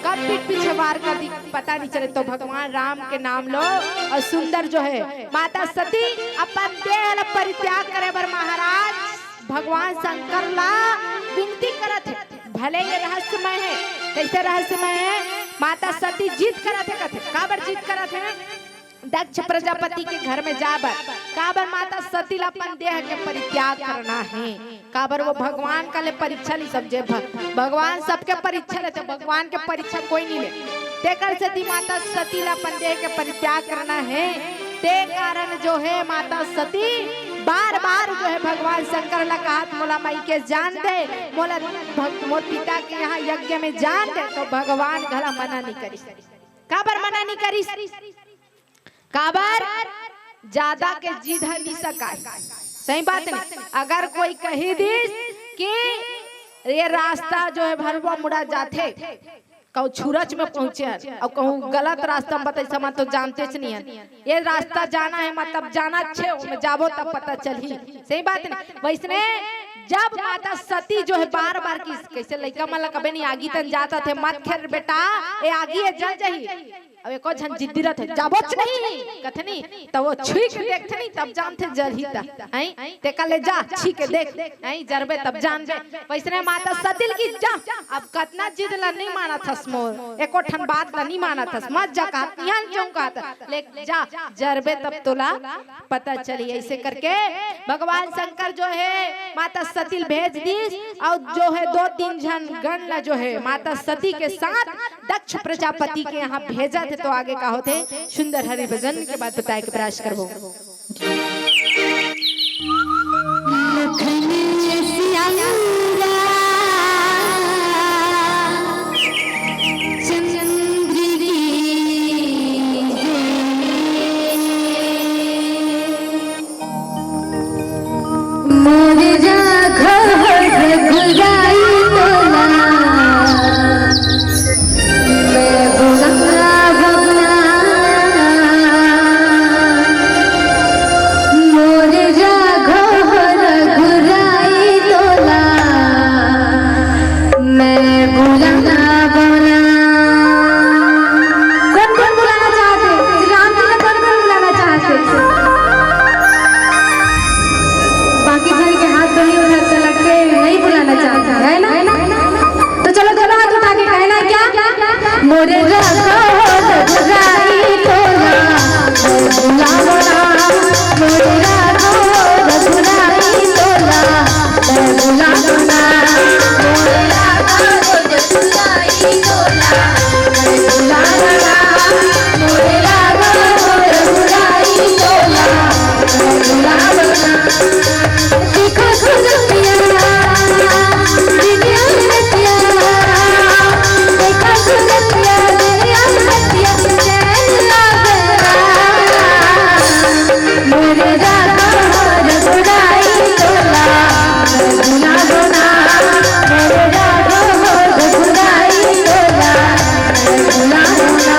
कब पीठ पीछे वार कर दी, पता नहीं चले। तो भगवान राम के नाम लो और सुंदर जो है माता सती अपन देह ल परित्याग करे बर महाराज भगवान शंकर ला विनती करत हे। भले ये रहस्यमय है, कैसे रहस्यमय है? माता सती जिद करत हे, कथे काबर जिद करत हे? दक्ष प्रजापति के घर में जाबर, काबर माता सती ला अपन देह के परित्याग करना है, काबर वो भगवान का ले परीक्षा नहीं समझे। भ-, भगवान सबके परीक्षा लेथे, भगवान के परीक्षा कोई नहीं ले। तेकर सेती माता सती ला अपन देह के परित्याग करना है। ते कारण जो है माता सती बार बार जो है भगवान शंकर ला कहत, मोला माई के जान दे, मोला भग-, मोर पिता के यहाँ यज्ञ में जान दे, तो भगवान घला मना नहीं करिस। काबर मना नहीं करिस? काबर जादा के जिद ह नहीं सकाय। सही बात नहीं। अगर कोई कही दिस कि ये रास्ता जो है भरवा मुड़ा जाथे, कहूँ छुरच में पहुंचे हन, अउ कहूँ गलत रास्ता में बताई, समान तो जानते च नहीं है। ये रास्ता जाना है, मतलब जाना छे, ओमे जाबो तब पता चलही। सही बात नहीं? वैसने जब माता सती जो है बार बार की, कैसे लइका मन ला कबे नहीं आगी तन जात थे, मत खेर बेटा, ये आगी है, जल जही। अब एको झन जिद्दी रथे, जाबोच नहीं, कथे नहीं, त वो छुई के देखथे नहीं, तब जानथे जरही त, हैं? तेकर ले जा, छी के देख, हैं? जरबे तब जानबे। वैसने माता सती ल की जा, अब कतना जिद ला नहीं मानत हस मोर, एको ठन बात ला नहीं मानत हस, मत जा कहत, इहाँ जाऊँ कहत, ले जा, जरबे तब तोला पता चली। ऐसे करके भगवान शंकर जो है माता सती ल भेज दिस, और जो है दो तीन झन गण ला जो है माता सती के साथ दक्ष प्रजापति के यहाँ भेजत हे। तो आगे का होथे, सुंदर हरि भजन के बाद बताए के प्रयास करबो। लखन सिया चंद्र की जय। मोर राघव रघुराई तोला, मैं बुलावना। मोर राघव रघुराई तोला, मैं बुलावना। कौन कौन बुलाना चाहते? श्री रामचंद्र कौन कौन बुलाना चाहते? बाकी झन के हाथ तो नहीं उठा, तो लगते नहीं बुलाना चाहते, है ना? तो चलो दोनों हाथ उठा के कहना है क्या? मोरे राघव रघुराई तोला, मैं बुलावना। मोरे राघव रघुराई तोला, मैं बुलावना। मोरे राघव रघुराई तोला, मैं बुलावना। मोरे राघव रघुराई तोला, मैं बुलावना। देखो सूरतिया, दुनिया रतिया, देखो सूरतिया, दुनिया रतिया, चैन लागला। मोरे राघव रघुराई तोला, मैं बुलावना। मोरे राघव रघुराई तोला, मैं बुलावना।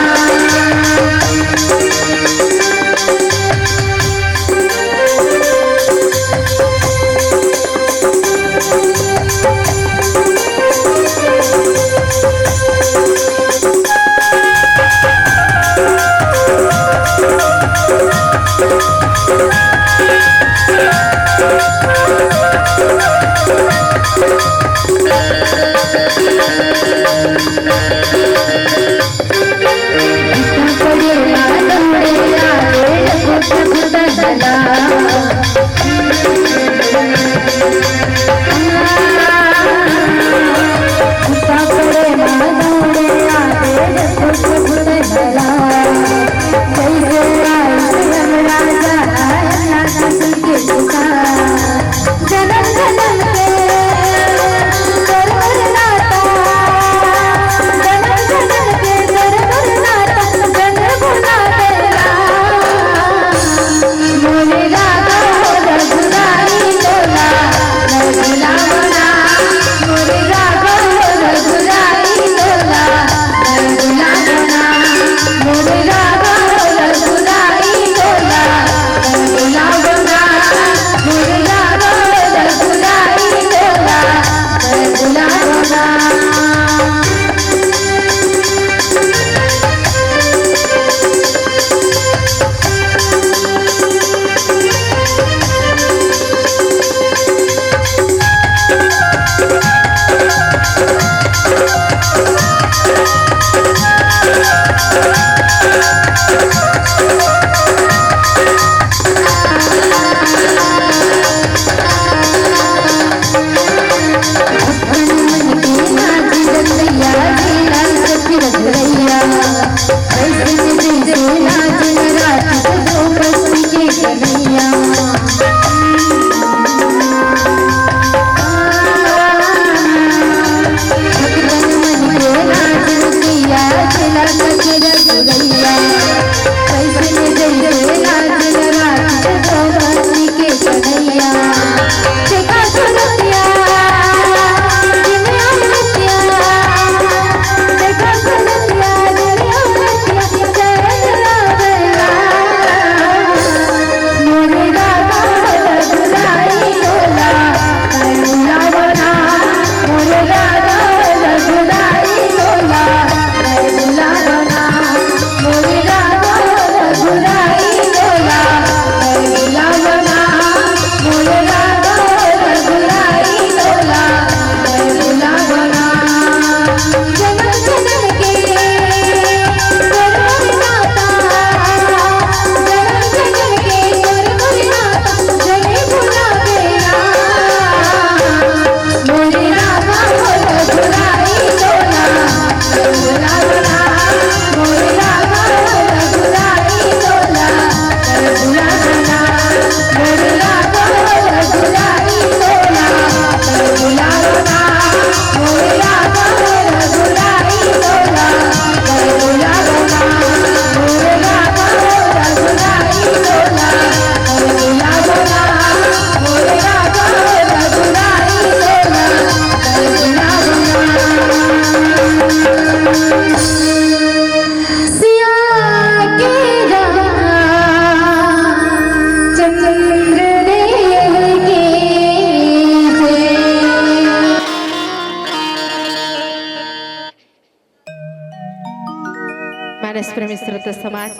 मानस प्रेमी श्रोता समाज,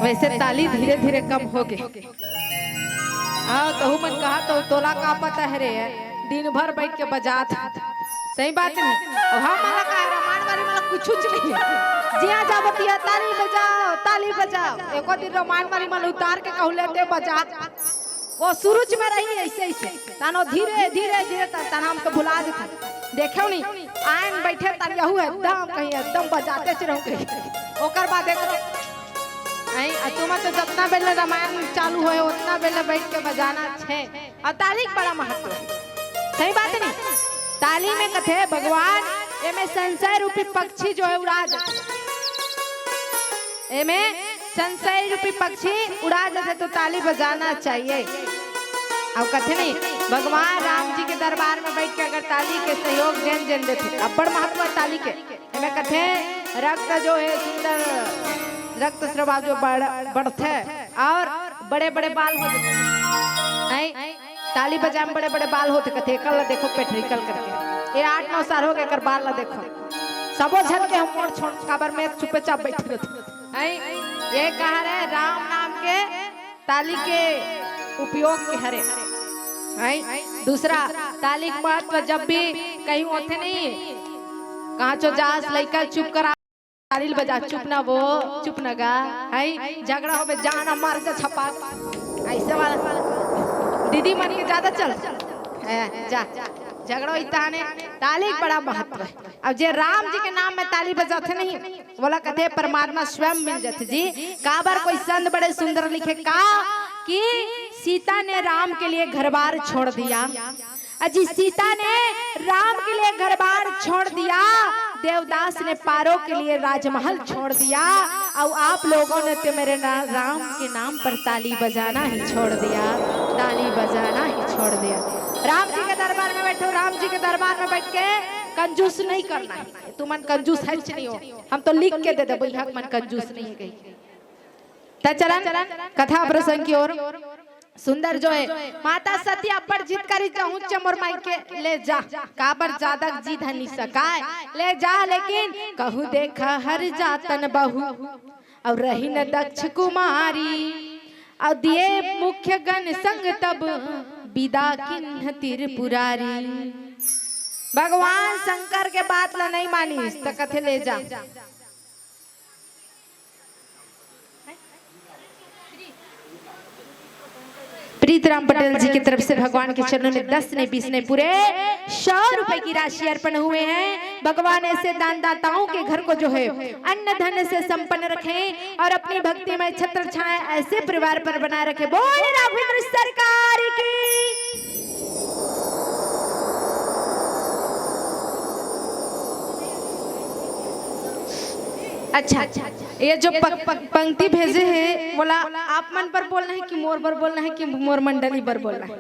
वैसे ताली धीरे धीरे कम हो गे। हाँ, तहू मन कहा तो तोला का पता है रे, दिन भर बैठ के बजात। सही बात नहीं। अब हम मला का है, रामायण वाली मला कुछ कुछ नहीं। जिया जावतिया ताली बजाओ, ताली बजाओ। एको दिन रामायण वाली मला उतार के कहू लेते बजात। वो सुरुच में रही ऐसे ऐसे। तानो धीरे धीरे धीरे तन, तन हम तो भुला देते। देखे नहीं, आयन बैठे तन यहू एकदम कहीं एकदम बजाते से रहूं कहीं। ओकर बाद एक आई, आ तुम तो जितना बेले रामायण चालू होए, उतना बेले बैठ के बजाना छे। और ताली के बड़ा महत्व है। सही बात नहीं? ताली में कथे भगवान, एमे संशय रूपी पक्षी जो है उड़ा दे। एमे संशय रूपी पक्षी उड़ा देथे, तो ताली बजाना चाहिए। अब कथे नहीं, भगवान राम जी के दरबार में बैठ के अगर ताली के सहयोग जेन जेन देथे, अब्बड़ महत्व है ताली के। एमे कथे, रक्त जो है सुंदर, रक्त स्राव जो बढ़-, बढ़थे और बड़े बड़े बाल हो जाथे। नहीं, ताली बजाए में बड़े बड़े बाल होथे, कथे, "एकर ला देखो पेटरी कल करके, ये आठ नौ साल हो गए, एकर बाल ला देखो।" सबो झन के हम मोड़ छोड़ काबर में चुपचाप बैठे रहते। हैं? ये कहा रहे राम नाम के ताली के उपयोग के हरे। हैं? दूसरा, ताली के महत्व जब भी कहीं होथे नहीं, कहाँ चो जास लइका चुप करा, ताली बजा, चुप ना वो, चुप ना गा, हैं? झगड़ा होबे, जाना मार के छपा, ऐसे वाला दीदी मन के ज्यादा चल, हैं, जा, झगड़ा होई ताने, ताली के बड़ा महत्व है। अब जे राम जी के नाम में ताली बजाथे नहीं, वोला कथे परमात्मा स्वयं मिल जाथे जी। काबर कोई संत बड़े सुंदर लिखे का कि सीता ने राम के लिए घर बार छोड़ दिया। अजी सीता ने राम के लिए घर बार छोड़ दिया, देवदास ने पारो के लिए राजमहल छोड़ दिया, और आप लोगों ने तो मेरे ना-, राम के नाम पर ताली बजाना ही छोड़ दिया, ताली बजाना ही छोड़ दिया। राम जी के दरबार में बैठो, राम जी के दरबार में बैठ के कंजूस नहीं करना है। तुमन कंजूस है नहीं हो, हम तो लिख के दे देबो, यहाँ मन कंजूस नहीं है कहीं। त चलन कथा प्रसंग की ओर। सुंदर जो है, माता सती अब्बड़ जिद करी, "जाहूं च मोर मायके ले जा, काबर जादा जिद ह नि सकाय, ले जा, लेकिन कहूं देखा हर जातन बहू, और रही न दक्ष कुमारी, और दिए मुख्य गण संग तब बिदा किन्ह त्रिपुरारी।" भगवान शंकर के बात ला नहीं मानिस, त कथे, "ले जा।" प्रीतराम पटेल जी की तरफ से भगवान के चरणों में दस नहीं, बीस नहीं, पूरे सौ रुपए की राशि अर्पण हुए हैं। भगवान ऐसे दानदाताओं के घर को जो है अन्न धन से संपन्न रखें और अपनी भक्तिमय छत्र छाया ऐसे परिवार पर बनाए रखें। बोल राघवेंद्र सरकार की। अच्छा, ये जो प-, प-, पंक्ति भेजे हे, वोला आप मन बर बोलना है कि मोर बर बोलना है कि मोर मंडली बर बोलना है?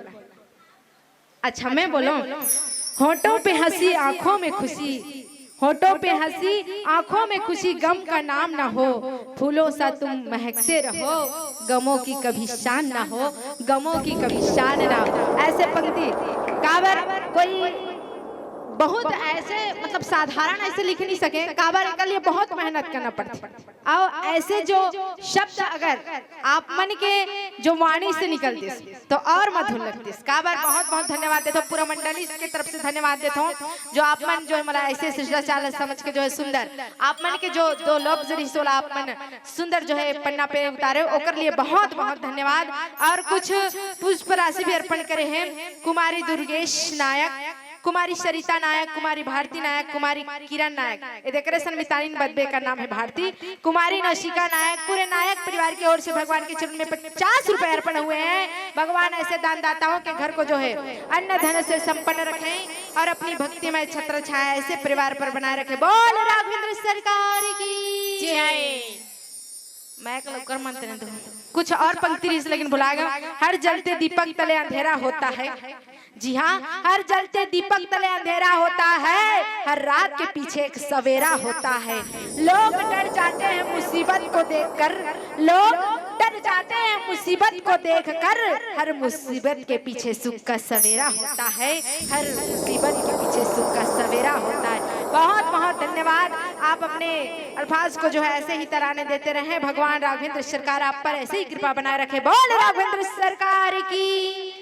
अच्छा, मैं बोलूं, होठों पे हंसी, आंखों में खुशी, होठों पे हंसी, आंखों में खुशी, गम का नाम ना हो, फूलों सा तुम महकते रहो, गमों की कभी शान ना हो, गमों की कभी शान ना हो। ऐसे पंक्ति काबर कोई बहुत ऐसे, मतलब, साधारण ऐसे लिख नहीं सके, काबर एकर लिए बहुत मेहनत करना पड़थे। अउ ऐसे जो शब्द अगर आप मन के जो वाणी से निकलतिस तो और मधुर लगतिस। काबर बहुत बहुत धन्यवाद देथों, पूरा मंडली के तरफ से धन्यवाद देथों, जो आप मन जो है मोला ऐसे शिष्टाचार समझ के जो है सुंदर आप मन के जो दो लफ्ज रहिस ओला आप मन सुंदर जो है पन्ना पे उतारे, ओकर लिए बहुत बहुत धन्यवाद। और कुछ पुष्प राशि भी अर्पण करे हैं कुमारी दुर्गेश नायक, कुमारी सरिता नायक, कुमारी भारती नायक, कुमारी किरण नायक, ए देखरे सन मितानिन बदबे का नाम है भारती, कुमारी नौशिका नायक, पूरे नायक परिवार की ओर से भगवान के चरण में पचास रुपए अर्पण हुए हैं। भगवान ऐसे दानदाताओं के घर को जो है अन्न धन से संपन्न रखें और अपनी भक्तिमय छत्र छाया ऐसे परिवार पर बनाए रखें। बोल राघवेंद्र सरकार की जय। मैं एक लौकर मंत्र दूं। कुछ और पंक्ति रहिस लेकिन भुला गया। हर जलते दीपक तले अंधेरा होता है। जी हाँ, हर जलते दीपक तले अंधेरा होता है, हर रात के पीछे एक सवेरा होता है। लोग डर जाते हैं मुसीबत को देखकर, लोग डर जाते हैं मुसीबत को देखकर, हर मुसीबत के पीछे सुख का सवेरा होता है, हर मुसीबत के पीछे सुख का सवेरा होता है। बहुत बहुत धन्यवाद, आप अपने अल्फाज को जो है ऐसे ही तराने देते रहें। भगवान राघवेंद्र सरकार आप पर ऐसे ही कृपा बनाए रखे। बोल राघवेंद्र सरकार की।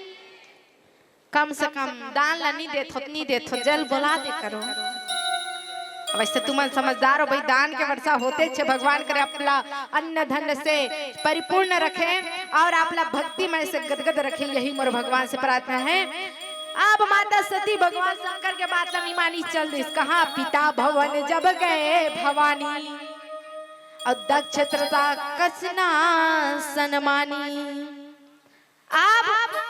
कम से कम दान ला नी देथो, नी देथो, जल बोला दे करो। वैसे तुमन समझदार हो भाई, दान के वर्षा होते छे। भगवान करे आपला अन्न धन से परिपूर्ण रखे और आपला भक्तिमय से गदगद रखे, यही मोर भगवान से प्रार्थना है। अब माता सती भगवान शंकर के बात ला नी मानी, चल दिस कहाँ पिता भवन जब गए भवानी, और दक्ष तथा कसना सनमानी। अब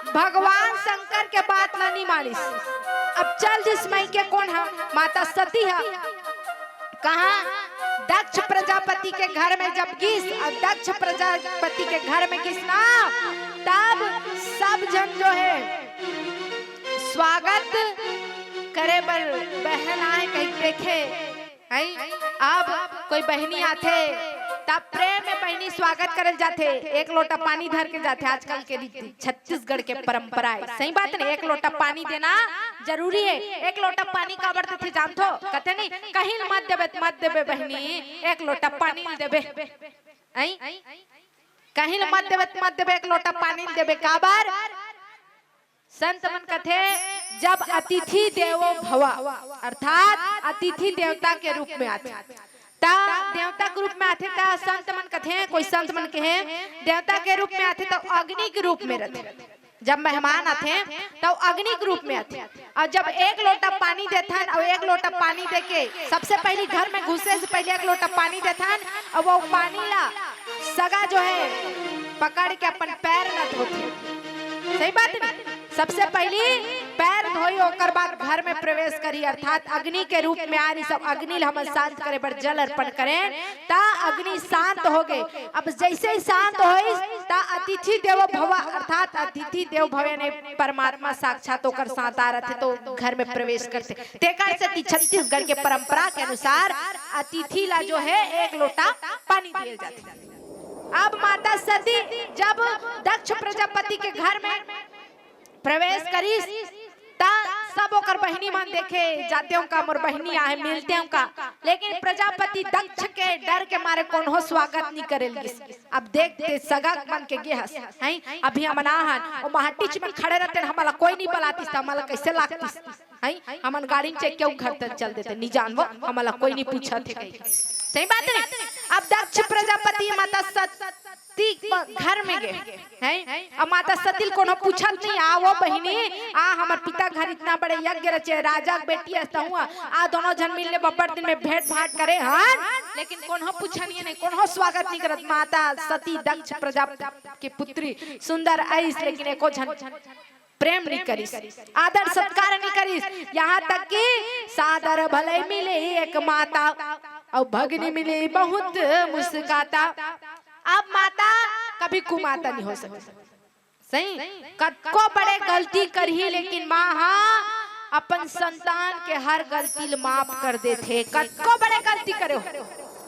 भगवान शंकर के बात ला नी मानिस। अब चल दिस मइके कोन हा? माता सती हा। कहाँ? दक्ष प्रजापति के घर में जब गिस, और दक्ष प्रजापति के घर में गिस ना, तब सब झन जो है स्वागत करे बर बहन आए कहि देखे। हैं? अब कोई बहिनी आथे, तब प्रेम में बहिनी स्वागत करल जाथे, एक लोटा पानी धर के जाथे। आजकल के रीति, छत्तीसगढ़ के परंपरा है, सही बात नहीं, एक लोटा पानी देना जरूरी है। एक लोटा पानी काबर देथे जानथो? कथे नहीं, कहीं ल मत देबे त मत देबे बहिनी, एक लोटा पानी ल देबे। हैं? कहीं ल मत देबे त मत देबे, एक लोटा पानी ल देबे। काबर? संत मन कथे, जब अतिथि देवो भवा, अर्थात अतिथि देवता के रूप में आथे, त देवता के रूप में आथे, त संत मन कथे, कोई संत मन कहे, देवता के रूप में आथे, त अग्नि के रूप में रथे। जब मेहमान आथे, त अग्नि के रूप में आथे। और जब एक लोटा पानी देथन, और एक लोटा पानी देके सबसे पहली घर में घुसे से पहले एक लोटा पानी देथन, और वो पानी ला सगा जो है पकड़ के अपन पैर ला धोथे। सही बात नहीं? सबसे पहली पैर धोई, ओकर बाद घर में प्रवेश करी, अर्थात अग्नि के रूप में आनी। सब अग्नि ल हमन शांत करे बर जल अर्पण करें, ता अग्नि शांत हो गए। अब जैसे ही शांत होइस, ता अतिथि देवो भवा, अर्थात अतिथि देवो भव यानी परमात्मा साक्षात ओकर साथ आ रथे, तो घर में प्रवेश करथे। तेकर सेती छत्तीसगढ़ के परंपरा के अनुसार अतिथि ला जो है एक लोटा पानी दिए जाथे। अब माता सती जब दक्ष प्रजापति के घर में प्रवेश करिस, त सब ओकर बहिनी मन देखे, जाते हो का मोर बहिनी आहे, मिलते हो का। लेकिन प्रजापति दक्ष के डर के मारे कोनो स्वागत नहीं करेल गिस। अब देख ते सगा मन के गे हस, हैं? अभी हमन आहन, ओ महटिच में खड़े रहते, हमला कोई नहीं बलातिस, त हमला कैसे लागतिस? हैं? हमन गाड़ी में चेक के घर तक चल देते, नहीं जानबो, हमला कोई नहीं पूछत है कहीं। सही बात नहीं? अब दक्ष प्रजापति माता सती ती घर में गे, हैं? अब माता सती ल कोनो पूछत नहीं, आ वो बहिनी, आ हमर पिता घर इतना बड़े यज्ञ रचे, राजा के बेटी हस तहूँ, आ दोनों झन मिल ले बब्बर दिन में भेंट भाट करे हन, लेकिन कोनो पूछन ये नहीं, कोनो स्वागत नहीं करत। माता सती दक्ष प्रजा के पुत्री सुंदर आइस, लेकिन एको झन प्रेम नहीं करिस, आदर सत्कार नहीं करिस, यहाँ तक कि सादर भले मिले एक माता, और भगनी मिले बहुत मुस्काता। अब माता कभी कुमाता नहीं हो सकती। सही, कतको बड़े गलती करही, लेकिन माँ हा अपन संतान के हर गलती ल माफ कर देथे। कतको बड़े गलती करे हो,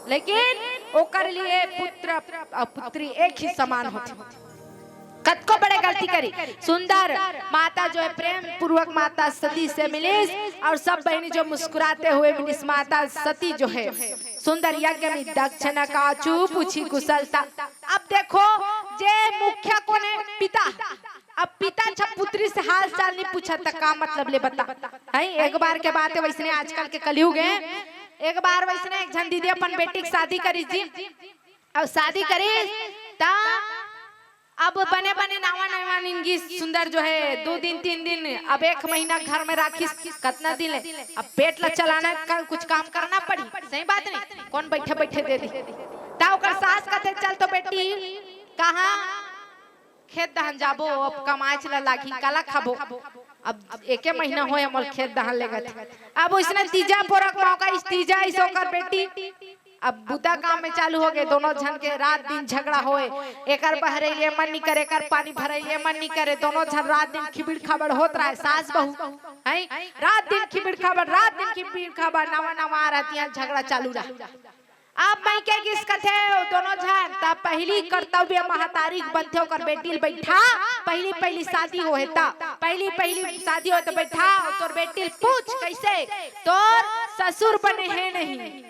लेकिन ओकर लिए पुत्र और पुत्री एक ही समान होथे। कतको बड़े गलती करी। सुंदर माता जो है प्रेम पूर्वक माता सती से मिलिस और सब बहिनी जो मुस्कुराते हुए मिलिस, माता सती जो है सुंदर यज्ञ में दक्षिणा काचू पूछी कुशलता। अब देखो जे मुख्य कोने पिता, अब पिता जब पुत्री से हाल चाल नहीं पूछा त का मतलब ले बता। है एक बार के बात है, वैसने आजकल के कलयुग है। एक बार वैसने एक झन दीदी अपन बेटी के शादी करी जी, अब शादी करी त अब बने बने नावा नावा निंगी सुंदर जो है दो दिन तीन दिन, अब एक महीना घर में राखिस, कतना दिन ले, अब पेट ला चलाना है, कुछ काम करना पड़ी, सही बात नहीं, कौन बैठे बैठे दे दी। ता ओकर सास कथे चल तो बेटी कहाँ खेत दहन जाबो, अब कमाए चला लागी, काला खाबो। अब एके महीना होय मोर खेत दहन लेगत। अब उसने तीजा पोरक मौका इस तीजा इस ओकर बेटी अब बुता काम में चालू हो गए, दोनों झन के रात दिन झगड़ा होए, एकर बहरे ले मन नहीं करे, एकर पानी भरे ले मन नहीं करे, दोनों झन रात दिन खिबिड़ खाबड़ होत रहे, सास बहू है रात दिन खिबिड़ खाबड़, रात दिन खिबिड़ खाबड़, नवा नवा रहतियां झगड़ा चालू रहा। अब मैं के गिस कथे ओ दोनों झन, त पहली कर्तव्य महतारी के बनथे ओकर बेटी ल बैठा, पहली पहली शादी होहे त, पहली पहली शादी होहे त बैठा, तोर बेटी ल पूछ कैसे तोर ससुर बने हे नहीं,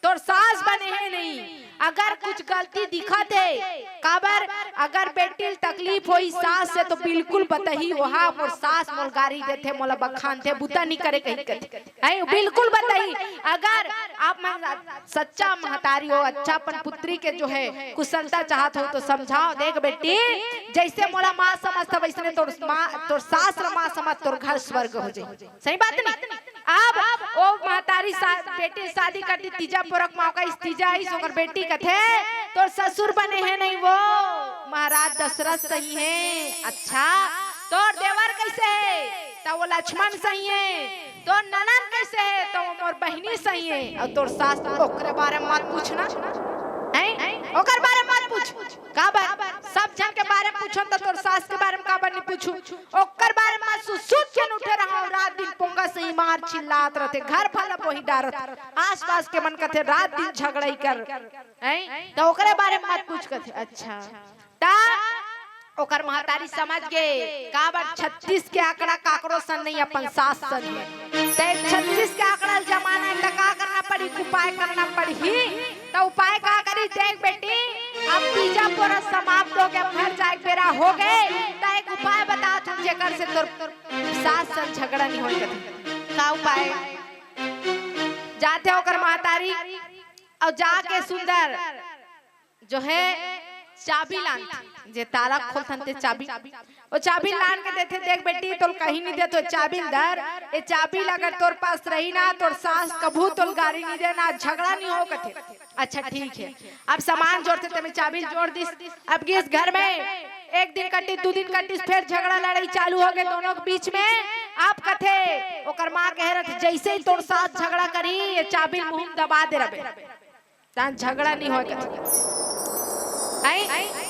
तोर सास बने हे नहीं, अगर कुछ गलती दिखत हे, काबर अगर बेटी ल तकलीफ होई सास से तो बिल्कुल बताही, वहा मोर सास मोल गारी देथे, मोला बखानथे, बुता नहीं करे कही कथे। है बिल्कुल बताही। अगर आप मन सच्चा महतारी हो, अच्छा अपन पुत्री के जो है कुशलता चाहत हो तो समझाओ, देख बेटी जैसे मोला माँ समझता वैसने तोर माँ, तोर सास ला माँ समझ, तोर घर स्वर्ग हो जाए। सही बात नहीं? अब ओ महतारी सा-, बेटी शादी कर दी, तीजा पोरक मौका इस तीजा इस ओकर बेटी कथे तोर ससुर बने हे नहीं वो महाराज दशरथ सही हे। अच्छा तोर देवर कैसे हे? त वो लक्ष्मण सही हे। तोर ननद कैसे हे? त वो मोर बहिनी सही हे। और तोर सास ओकरे बारे में मत पूछना, हैं? ओकर बारे में मत पूछ। काबर? सब झन के बारे में पूछो त तोर सास के बारे में काबर नहीं पूछू? ओकर बारे में सुसुत के उठे रहा, रात दिन पोंगा सही मार चिल्लात रहते, घर भला बोही डारत, आसपास के मन कथे रात दिन झगड़ाई कर, हैं? त ओकरे बारे में मत पूछ कथे। अच्छा त ओकर महतारी समझ गे, काबर छत्तीस के आंकड़ा काकरो सन नहीं, अपन सास सन हे। ते छत्तीस के आंकड़ा ल जमाना हे, त का करना पड़ी? उपाय करना पड़ही। त उपाय का करी? देख बेटी, अब तीजा पोरक समाप्त हो गया, घर जाए के बेरा हो गए, त एक उपाय बतात हूँ, जेकर से तोर सास सन झगड़ा नहीं होए कथे। का उपाय? जाथे ओकर महतारी और जाके सुंदर जो है चाबी लानथे, जे ताला खोलथन ते चाबी, वो चाबी लान के देथे, देख बेटी, तोल कहीं नहीं देत हो, चाबी ल धर, ये चाबी ल अगर तोर पास रही ना, तोर सास कभू तोल गारी नहीं देना, झगड़ा नहीं हो कथे। अच्छा ठीक है, अब सामान जोड़थे ते में चाबी ल जोड़ दिस। अब गिस घर में, एक दिन कटिस, दू दिन कटिस, फिर झगड़ा लड़ाई चालू हो गए दोनों के बीच में। अब कथे ओकर माँ कहे रहथे, जैसे ही तोर सास झगड़ा करी, ये चाबी ल मुंह में दबा दे रबे। तान झगड़ा नहीं होय कथे। हैं?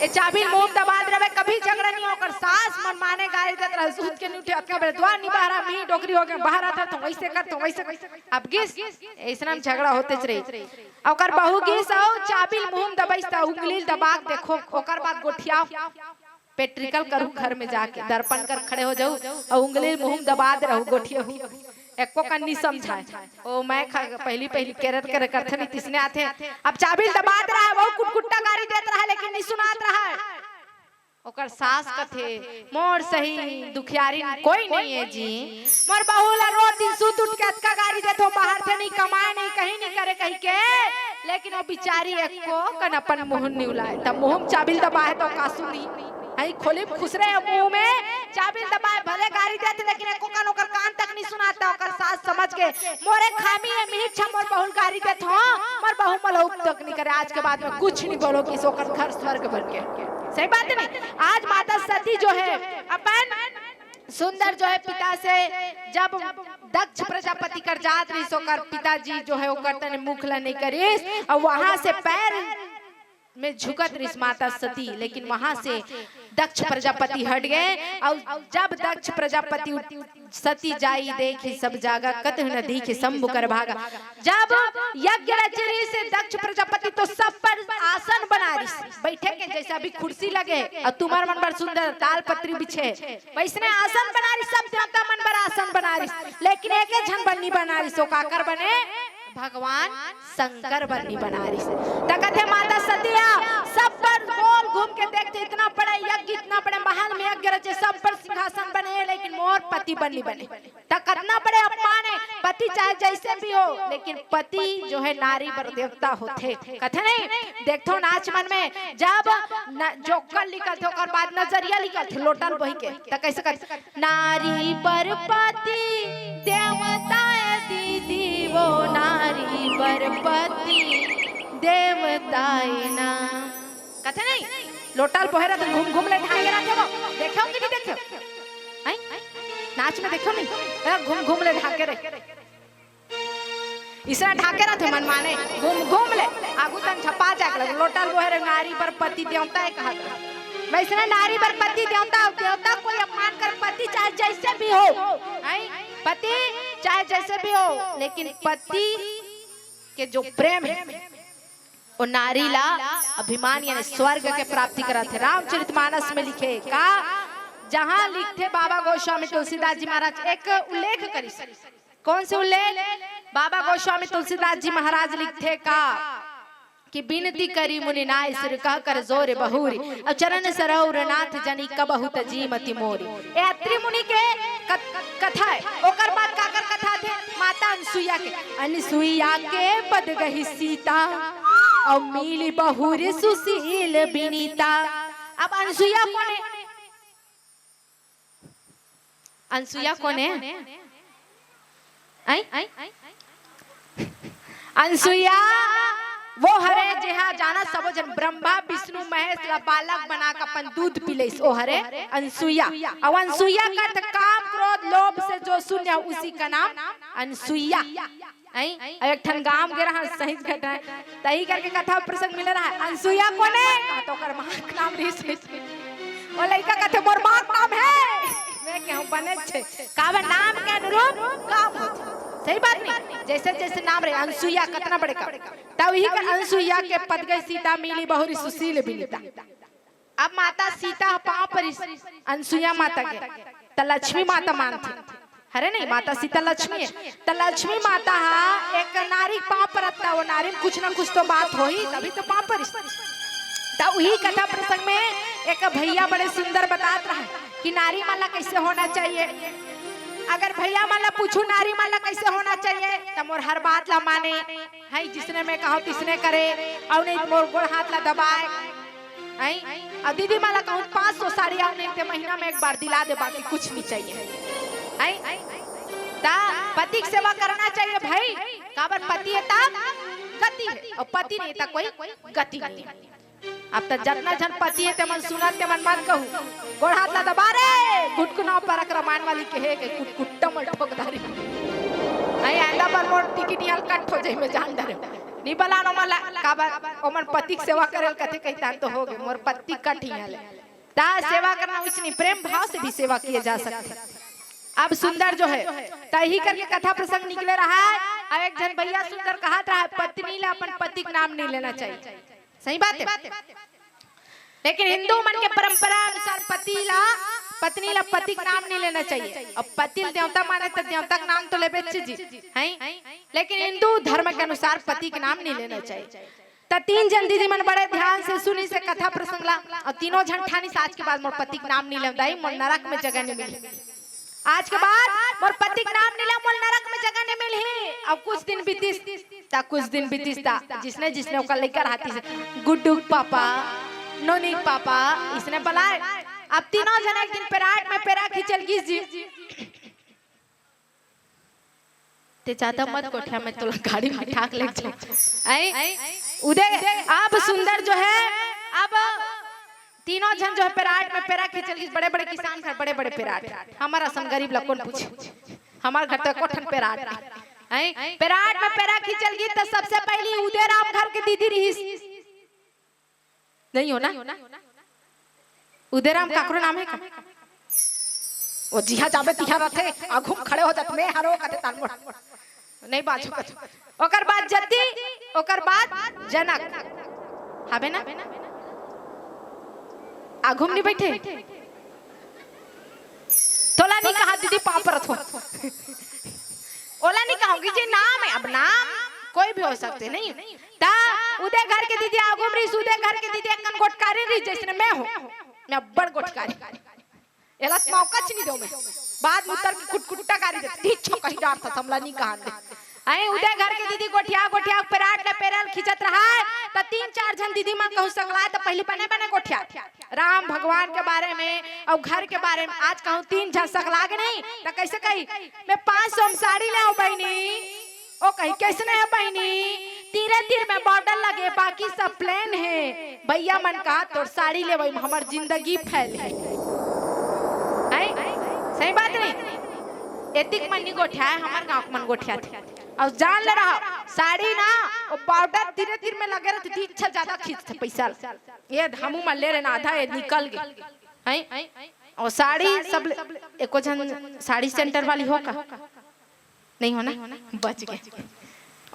ये चाबी मुंह दबा दे रहे, कभी झगड़ा नहीं हो। ओकर सास मन माने गारी देत रहे, सूत के नहीं उठे, अतका बेर दुआर नहीं बहारा, मी डोकरी हो गए, बाहर आता तो वैसे कर, तो वैसे कर। अब गिस, ऐसना में झगड़ा होते रही। ओकर बहू गिस, आओ चाबी मुंह दबाइस, त उंगली दबा के देखो, ओकर बाद गोठियाओ। पेट्रिकल करू घर में जाके, दर्पण कर खड़े हो जाऊ और उंगली मुंह दबा दे रहू, गोठिया हूँ। एको कन नहीं समझाए। ओ मैं खा-, पहली, पहली केरर, केरर करथे नहीं, तिसने आथे। अब चाबी दबा दे रहा है, वो कुटकुट्टा गारी देत रहा है, लेकिन नहीं सुनात रहा है। ओकर सास कथे, "मोर सही दुखियारी कोई नहीं है जी। मोर बहू ला रोज दिन सुत उठ के अतका गारी देथो, बाहर से नहीं कमाए, नहीं कहीं नहीं करे कही के, लेकिन वो बिचारी एको कन अपन मुंह नहीं उलाए।" तब मुंह में चाबी दबाए तो का सुनी? हई खोली खुसरे मुंह में, चाबी दबाए भले गारी देत, लेकिन एको कन ओकर कान तक नहीं सुनाता। ओकर सास समझ के, "मोरे खामी है, मिहिर छा मोर बहू ल गारी देत हो, मोर बहू मोला उप तक नहीं करे, आज के बाद में कुछ नहीं बोलो कि ओकर घर स्वर्ग बन के।" सही बात है नहीं? आज माता सती जो है अपन सुंदर जो है पिता से जब दक्ष प्रजापति कर जात रहिस, ओकर पिताजी जो है ओकर तने मुख ला नहीं करिस और वहां से पैर में झुकत रिस माता सती, लेकिन वहां से दक्ष प्रजापति हट गए। और जब दक्ष प्रजापति उठ-, सती जाई देखी सब जागा, कतहु न दिखे शंभु कर भागा। जब यज्ञ रचरी से दक्ष प्रजापति तो सब पर आसन बना रिस, बैठे के जैसे अभी कुर्सी लगे और तुम्हार मन बर सुंदर ताल पत्री बिछे, वैसने आसन बना रिस, सब देवता मन बर आसन बना रिस, लेकिन एक झन बर नी बना रिस। ओ काकर बने? भगवान शंकर बर नी बना रिस। त कथे माता सती ह सब पर गोल घूम के देखथे, इतना बड़े यज्ञ, इतना बड़े महल में यज्ञ रचे, सब पर सिंहासन बने, लेकिन मोर पति बर नी बने। त कतना बड़े अपमान हे। पति चाहे जैसे भी हो, लेकिन पति जो है नारी बर देवता होथे। कथे नहीं, देखथो नाच मन में जब न-, जोकर निकलथे, ओकर बाद नजरिया निकलथे लोटा ल बोही के, त कैसे कर? नारी बर पति देवता ए दीदी, वो नारी बर पति देवता ए ना। कथे नहीं, लोटा ल बोहे रथे, घूम घूम ले ढांके रथे वो। देखे हो कि नहीं देखे हो? हैं? नाच में देखे हो नहीं? ए, घूम घूम ले ढांके रहे। इसरा ढांके रथे मन माने, घूम घूम ले, आगू तन झपा जाए लगे। लोटा ल बोहे रहे, नारी बर पति देवता ए कहा। वैसने नारी बर पति देवता, देवता कोई अपमान कर, पति चाहे जैसे भी हो, हैं? पति चाहे जैसे भी हो, लेकिन पति के जो प्रेम हे, वो नारी ला अभिमान यानी स्वर्ग के प्राप्ति कराथे। रामचरितमानस में लिखे का, जहां लिखथे बाबा गोस्वामी तुलसीदास जी महाराज एक उल्लेख करिस। कौन से उल्लेख? बाबा गोस्वामी तुलसीदास जी महाराज लिखथे का कि बिनती करी मुनि नाय सिर कह कर जोर बहुरी, अब चरण सरौर नाथ जनी कबहु तजी मति मोरी। ए अत्रि मुनि के कथ-, कथा हे। ओकर बाद काकर कथा थे? माता अनसुईया के। अनसुईया के पद गही सीता, अउ मिली बहुरी सुशील बिनीता। अब अनसुईया कोन हे? अनसुईया कोन हे? आई? अनसुईया वो हरे जेहा जाना सबो झन ब्रह्मा विष्णु महेश ला बालक बना के अपन दूध पिलेस, ओ हरे अनसुईया। अउ अनसुईया का अर्थ काम क्रोध लोभ से जो शून्य हो, उसी का नाम अनसुईया। आई? अउ एक ठन गांव गे रहा सही घटना, तही करके कथा प्रसंग मिले रहा। अनसुईया कोन हे? कहा तो ओकर मां के नाम रिहिस। ओ लइका कथे मोर मां के नाम हे। मैं कहूं बने छे। काबर नाम के अनुरूप काम होथे। सही बात नहीं? जैसे जैसे नाम रहे, अनसुईया कतना बड़े का। तब ही का अनसुईया के पद गही सीता मिली बहुरी सुशील बिनीता। अब माता सीता ह पांव परिस अनसुईया माता के, त लक्ष्मी माता मानथे। हरे नहीं, माता सीता लक्ष्मी हे। त लक्ष्मी माता ह एक नारी के पांव परत, त वो नारी में कुछ ना कुछ तो बात होही, तभी तो पांव परिस। त उही कथा प्रसंग में एक भैया बड़े सुंदर बतात रहा कि नारी मन ला कैसे होना चाहिए। अगर भैया मन ला पूछू नारी मन ला कैसे होना चाहिए, त मोर हर बात ला माने, है जिसने मैं कहूं तिसने करे, अउ नहीं त मोर गोड़ हाथ ला दबाए। हैं? अउ दीदी मन ला कहूं पांच सौ साड़ी अउ नहीं ते महीना में एक बार दिला दे, बाकी कुछ नहीं चाहिए। हैं? ता पति के सेवा करना चाहिए भाई, काबर पति हे ता गति हे, अउ पति नहीं ता कोई गति नहीं हे। अब त जतना झन पति हे ते मन सुनत ते मन मत कहू, गोड़ हाथ ला दबा रे, कुटकुना परक रामायण वाली के हे के कुटकुट्टा मल ठोक दारी। हैं, आंदा बर मोर टिकट इहां ले कट हो जाही, मैं जान डरे। नी बलान ओमन ला, काबर ओमन पति के सेवा करे ल कथे कहितान तो हो गे, मोर पति कट इहां ले। ता सेवा करना उचित नहीं, प्रेम भाव से भी सेवा किए जा सकथे। अब सुंदर जो हे, तही करके कथा प्रसंग निकले रहा हे। अब एक झन भैया सुंदर कहत रहा हे, पत्नी ला अपन पति के नाम नहीं लेना चाहिए। सही बात हे। लेकिन हिंदू मन के परंपरा अनुसार पति ला, पत्नी ला पति के नाम नहीं लेना चाहिए। अब पति ल देवता माने त देवता के नाम तो लेबे जी, हैं? लेकिन हिंदू धर्म के अनुसार पति के नाम नहीं लेना चाहिए। त तीन झन दीदी मन बड़े ध्यान से सुनिस ए कथा प्रसंग ला, अउ तीनों झन ठानिस आज के बाद मोर पति के नाम नहीं लेव दाई, मोर नरक में जगह नहीं मिलही। आज के बाद मोर पति के नाम नहीं लेव, मोर नरक में जगह नहीं मिलही। अउ कुछ दिन बीतिस, त कुछ दिन बीतिस त जिसने जिसने ओकर लइका रहतिस, गुड्डू के पापा, नोनी के पापा, इसने बलाए। अब तीनों झन एक दिन पेराट में पेरा खींचे ल गिस जी। ते जादा मत कोठिया में, तोला गाड़ी में ठाक ले जाऊं। आई, उदय, अब सुंदर जो हे, अब तीनों झन जो हे पेराट में पेरा खींचे ल गिस, बड़े बड़े किसान घर, बड़े बड़े पेराट, हमर असन गरीब ला कोन पूछे, हमर घर तो एको ठन पेराट नहीं। आई, पेराट में पेरा खींचे ल गिस त सबसे पहली उदय राम घर के दीदी रिहिस। नहीं हो ना? उदयराम काकरो नाम हे का? ओ जिहां जाबे तिहां रथे, आघू म खड़े हो जात, मैं हरो कथे तान मोड़। नहीं बाजो कथे। ओकर बाद जति, ओकर बाद जनक। हाबे ना? आघू म नहीं बैठे? तोला नहीं कहा दीदी, पाँव परत हों। ओला नहीं कहूंगी जी, नाम हे, अब नाम कोई भी हो सकथे, नहीं? त उदय घर के दीदी आघू म रहिस, उदय घर के दीदी अक्कन गोठकारी रहिस, जइसने मैं हों, मैं अब्बड़ गोठकारी। एला मौका च नहीं देंव मैं। बाद म उतर के कुटकुट्टा गारी देथे, ढीठ कहि डारथस, हमला नहीं कहन दे। अई उदय घर के दीदी गोठिया गोठिया पेराट ले पेरल खींचत रहय, त तीन चार झन दीदी मन कहूं संग लाय त पहिली बने बने गोठिया। राम भगवान के बारे में अउ घर के बारे में। आज कहूं तीन झन सकला गे नहीं, त कइसे कही, मैं पाँच सौ म साड़ी ले आंव बहिनी। ओ कही, कइसने हे बहिनी? तीरे तीर में बॉर्डर लगे, बाकी सब प्लेन हे। भैया मन कहा, तोर साड़ी लेवई में हमर जिंदगी फेल हे। हैं? सही बात नहीं? एतिक मन नहीं गोठियाय, हमर गांव के मन गोठियाथे। अउ जान ले रहा, साड़ी ना, ओ बॉर्डर तीरे तीर में लगे रहिथे, त इच्छा ज्यादा खींचथे पइसा ल। ए हमू मन ले रहेन आधा, ए निकल गे। हैं? अउ साड़ी सब ले, एको झन साड़ी सेंटर वाली हो का? नहीं हो ना? बच गे।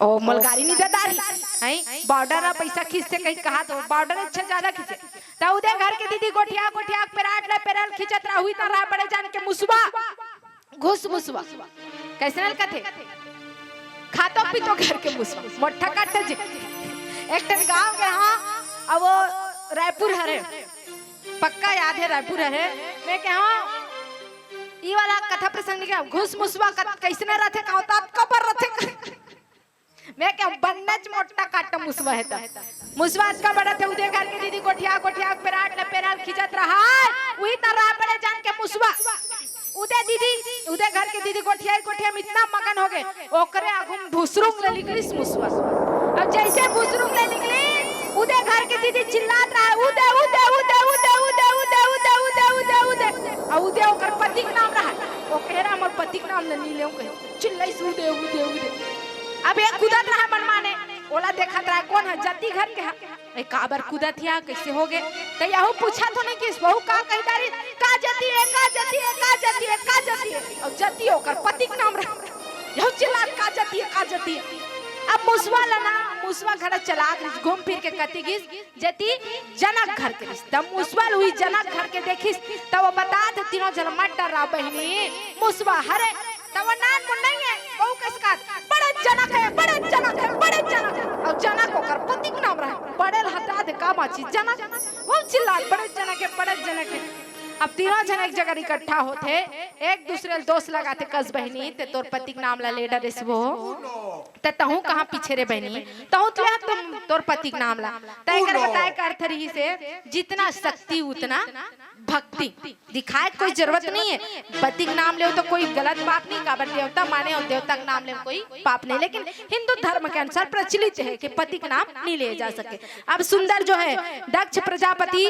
ओ मोला गारी नहीं दे डारही। हैं? बॉर्डर म पइसा खींचथे कहि कहा, त बॉर्डर इच्छा ज्यादा खींचे। त उदय घर के दीदी गोठिया गोठिया पेराट ले पेरल खींचत रहा, उही त रहा बड़े जान के मुसवा। घुस मुसवा। कइसने ल कथे? खातो पीतो घर के मुसवा। मोट्ठा काटथे जी। एक ठन गांव गे हंव, अब ओ रायपुर हरे। पक्का याद हे, रायपुर हरे। मैं कहे हंव, ई वाला कथा प्रसंग नहीं कहे हंव, घुस मुसवा कइसने रहिथे, कहां त अतका बड़ रहिथे। मैं कहे हंव, बन्नेच मोट्ठा काटथे मुसवा हे त। मुसवा अतका बड़ रहिथे, उदय घर के दीदी गोठिया गोठिया पेराट ले पेरल खींचत रहय, उही त रहा बड़े जान के मुसवा। उदय दीदी, उदय घर के दीदी गोठिया गोठिया में इतना मगन हो गे, ओकरे आघू म भुसरुंग ले निकलिस मुसवा। अब जइसे भुसरुंग ले निकलिस, उदय घर के दीदी चिल्लात रहय, "उदय, उदय, उदय।" अउ उदय ओकर पति के नाम रहय। ओ कहे रहय, "मोर पति के नाम ल नहीं लेंव," कहि चिल्लाइस, "उदय, उदय, उदय।" अब एक कूदत रहय मनमाने, ओला देखत रहय, कोन ह? जति घर के ह। ए, काबर कूदत हे, कइसे हो गे? त यहू पूछा तो नहीं कि बहू का कहि डारिस, "का जति हे, का जति हे, का जति हे, का जति हे?" अउ जति ओकर पति के नाम रहय। यहू चिल्लात, "का जति हे, का जति हे?" अब मुसवा ल ना, मुसवा घड़ा चलाक रहिस, घूम फिर के कति गिस, जति जनक घर के रहिस। त मुसवा ल उही जनक घर के देखिस, त ओ बतात हे, तीनों झन मत डर्रा बहिनी, मुसवा हरे। त ओ नानमुन नहीं हे, बहू कस कहत, "बड़े जनक हे, बड़े जनक हे, बड़े जनक हे।" अउ जनक ओकर पति के नाम रहय। बड़े ल हटा दे, का बाची जनक। ओ चिल्लात, "बड़े जनक हे, बड़े जनक हे।" अब तीनों झन एक जगह इकट्ठा होथे, एक दूसरे ल दोष लगाथे, "कस बहिनी, तें तोर पति के नाम ल ले डरेस वो, त तहूं कहां पीछे रे बहिनी, तहूं त ले तुम तोर पति के नाम ल।" त एकर बताय के अर्थ रहिस हे, जितना शक्ति उतना भक्ति। दिखाय के कोई जरूरत नहीं हे। पति के नाम लेव त कोई गलत बात नहीं, काबर देवता माने अउ देवता के नाम लेव कोई पाप नहीं, लेकिन हिंदू धर्म के अनुसार प्रचलित हे कि पति के नाम नहीं ले जा सके। अब सुंदर जो हे, दक्ष प्रजापति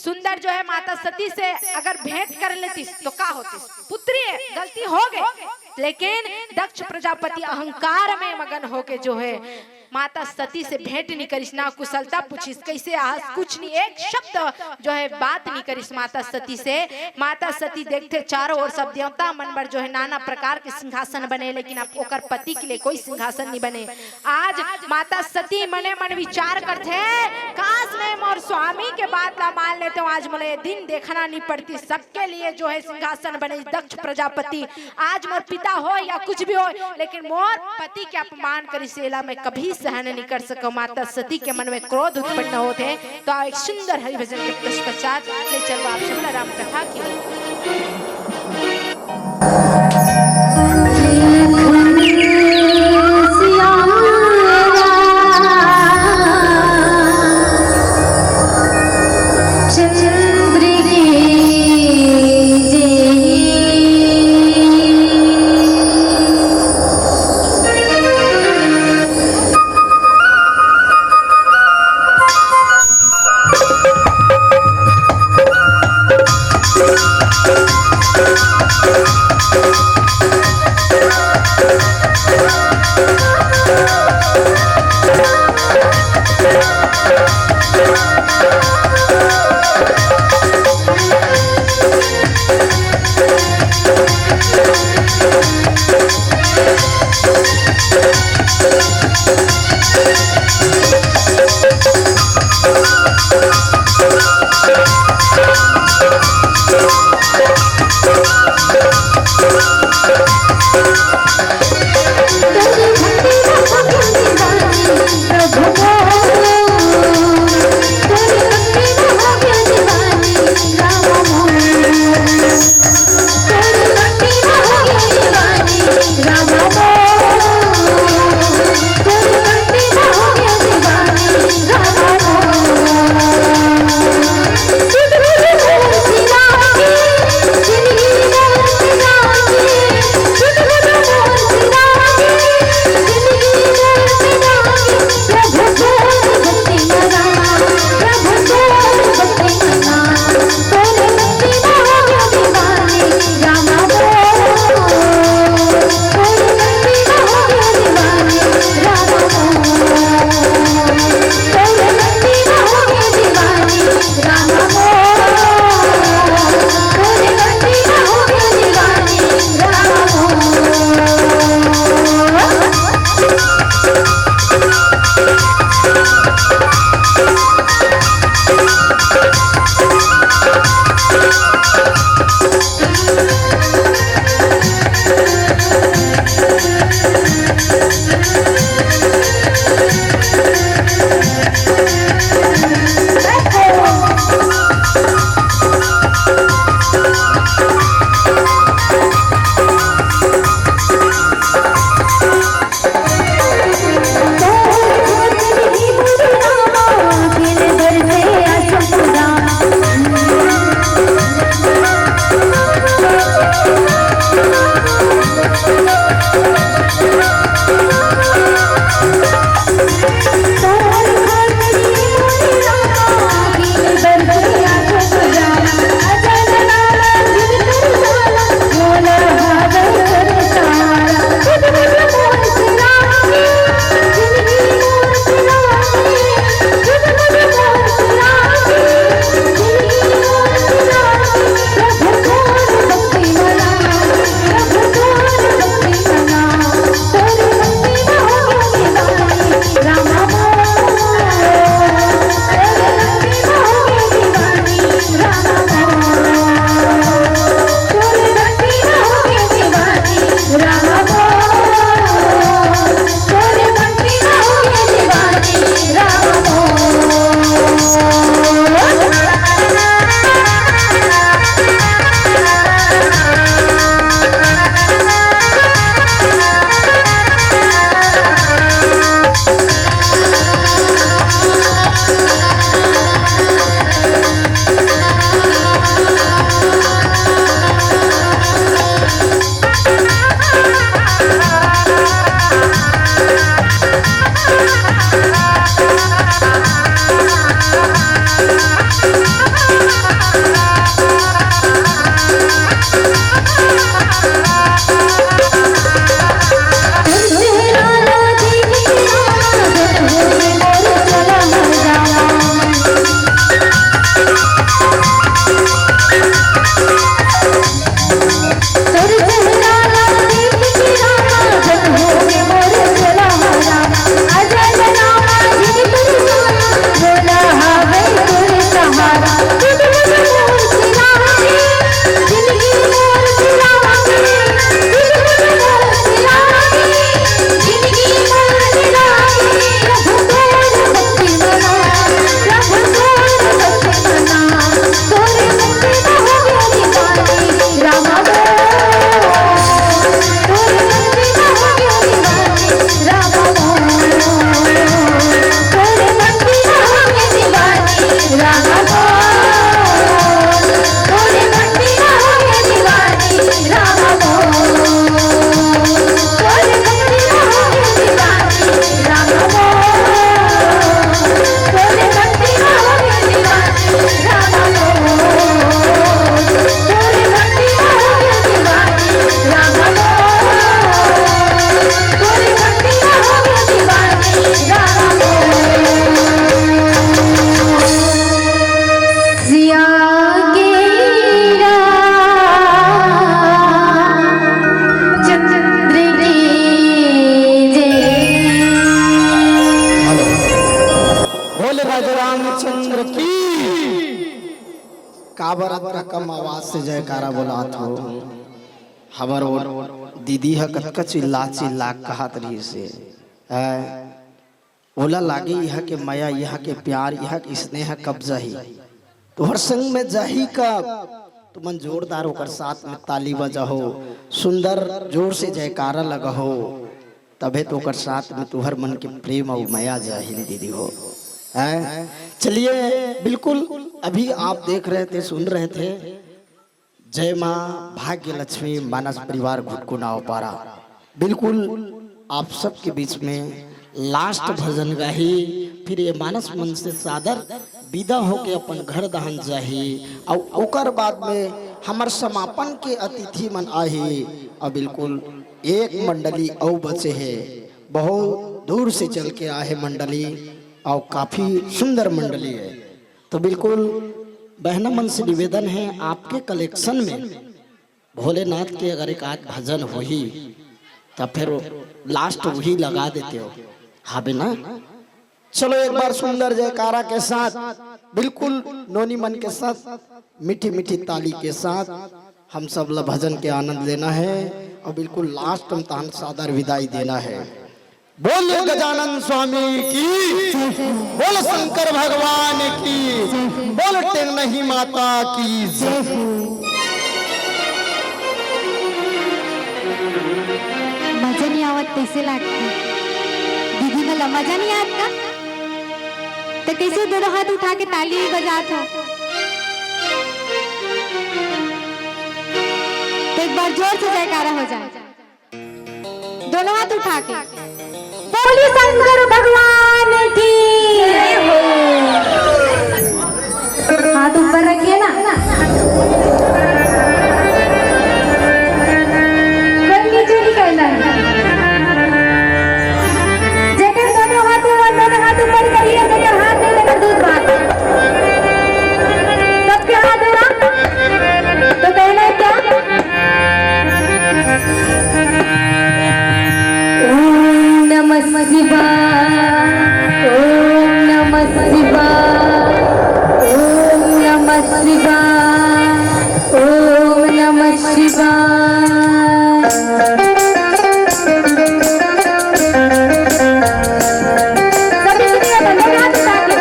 सुंदर जो हे माता सती से अगर भेंट कर लेतिस त का होतिस? पुत्री हे, गलती हो गे, लेकिन दक्ष प्रजापति अहंकार में मगन होके जो हे माता सती से भेंट नहीं करिस, ना कुशलता पूछिस, "कइसे आहस?" कुछ नहीं, एक शब्द जो हे बात नहीं करिस माता सती से। माता सती देखथे चारों ओर सब देवता मन बर जो हे नाना प्रकार के सिंहासन बने, लेकिन अब ओकर पति के लिए कोई सिंहासन नहीं बने। आज माता सती मने मन विचार करथे, "काश मैं मोर स्वामी के बात ला मान लेतेंव, आज मोला ये दिन देखना नहीं पड़तिस, सबके लिए जो हे सिंहासन बने दक्ष प्रजापति।" आज मोर पिता होय या कुछ भी होय, लेकिन मोर पति के अपमान करिस, एला मैं कभी सहन नहीं कर सकंव। माता सती के मन में क्रोध उत्पन्न होथे। त एक सुंदर हरि भजन के पश्चात ले चलबो आप सब ला राम कथा की। काबर अतना कम आवाज से जयकारा बोलात हो? हमर वो दीदी ह कतका चिल्ला चिल्ला कहत रहिस हे। हैं? ओला लागे इहाँ के मया, इहाँ के प्यार, इहाँ के स्नेह कब जाही? तुहर संग में जाही कब? तुमन जोरदार ओकर साथ में ताली बजाहो, सुंदर जोर से जयकारा लगाहो, तभे तो ओकर साथ में तुहर मन के प्रेम अउ मया जाही रे दीदी हो। हैं? चलिए, बिल्कुल अभी आप देख रहे थे, सुन रहे थे, जय माँ भाग्य लक्ष्मी मानस परिवार घुटकुनाव पारा। बिल्कुल आप सबके बीच में लास्ट भजन गाही, फिर ये मानस मंच से सादर विदा होके अपन घर दहन जाही, अउ ओकर बाद में हमर समापन के अतिथि मन आही। अउ बिल्कुल एक मंडली अउ बचे हे, बहुत दूर से चल के आए हे मंडली, अउ काफी सुंदर मंडली हे। तो बिल्कुल बहना मन से निवेदन हे, आपके कलेक्शन में भोलेनाथ के अगर एक आध भजन होही, त फिर लास्ट वही लगा देते हो। हाँ बे ना? चलो एक बार सुंदर जयकारा के साथ, बिल्कुल नोनी मन के साथ, मीठी मीठी ताली के साथ हम सब ला भजन के आनंद लेना है और बिल्कुल लास्ट में तहन सादर विदाई देना है। बोल गजानन स्वामी की, बोल शंकर भगवान की, बोल टेंगनही माता की जय। मजा नहीं आवत, कैसे लागथे? दीदी मन ला मजा नहीं आत का? तो कैसे दोनों हाथ उठा के ताली बजात हो? तो एक बार जोर से जयकारा हो जाए। दोनों हाथ उठा के। बोलिए शंकर भगवान की। हाथ ऊपर रखिए ना। कोई नीचे नहीं करना है। जेकर दोनों हाथ ऊपर, दोनों हाथ ऊपर करिए, जेकर हाथ नहीं, तेकर दूर बात। सबके हाथ ऊपर। तो कहना है क्या? ओम नमः शिवाय, ओम नमः शिवाय, ओम नमः शिवाय, ओम नमः शिवाय। सभी सुनिए, बंदे हाथ उठा के।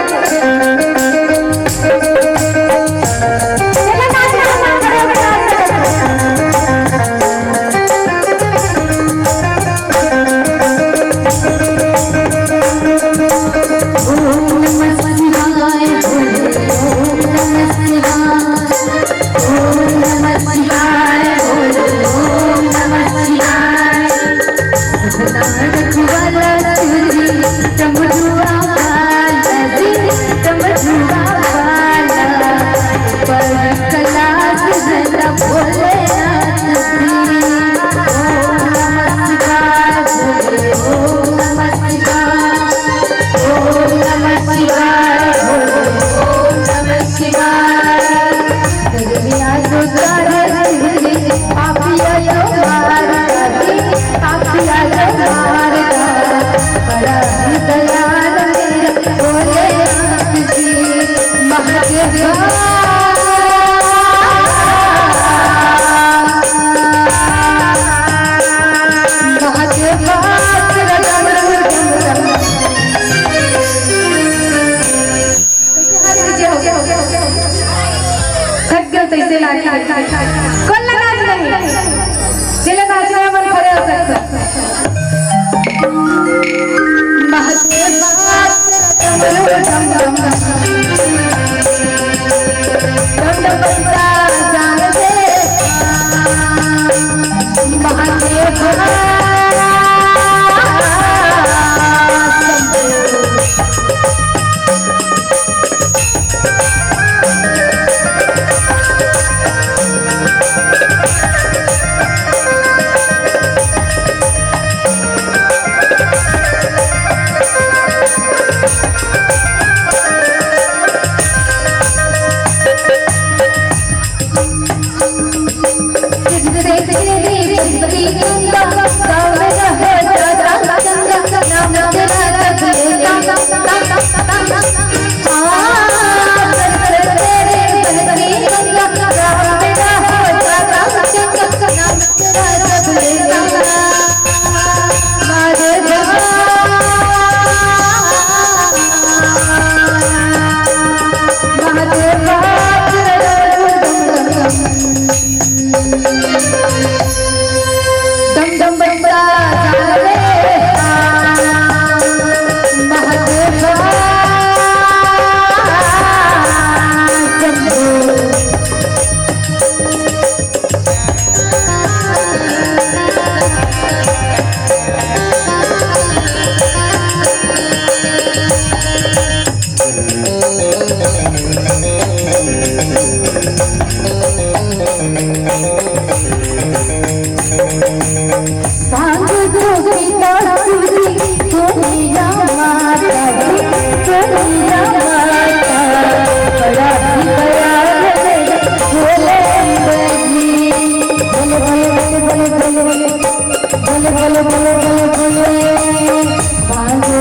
थक गए तैसे लागे। कोन ला नाच नहीं? जेला नाचना है, मन खड़े हो सकते। महादेव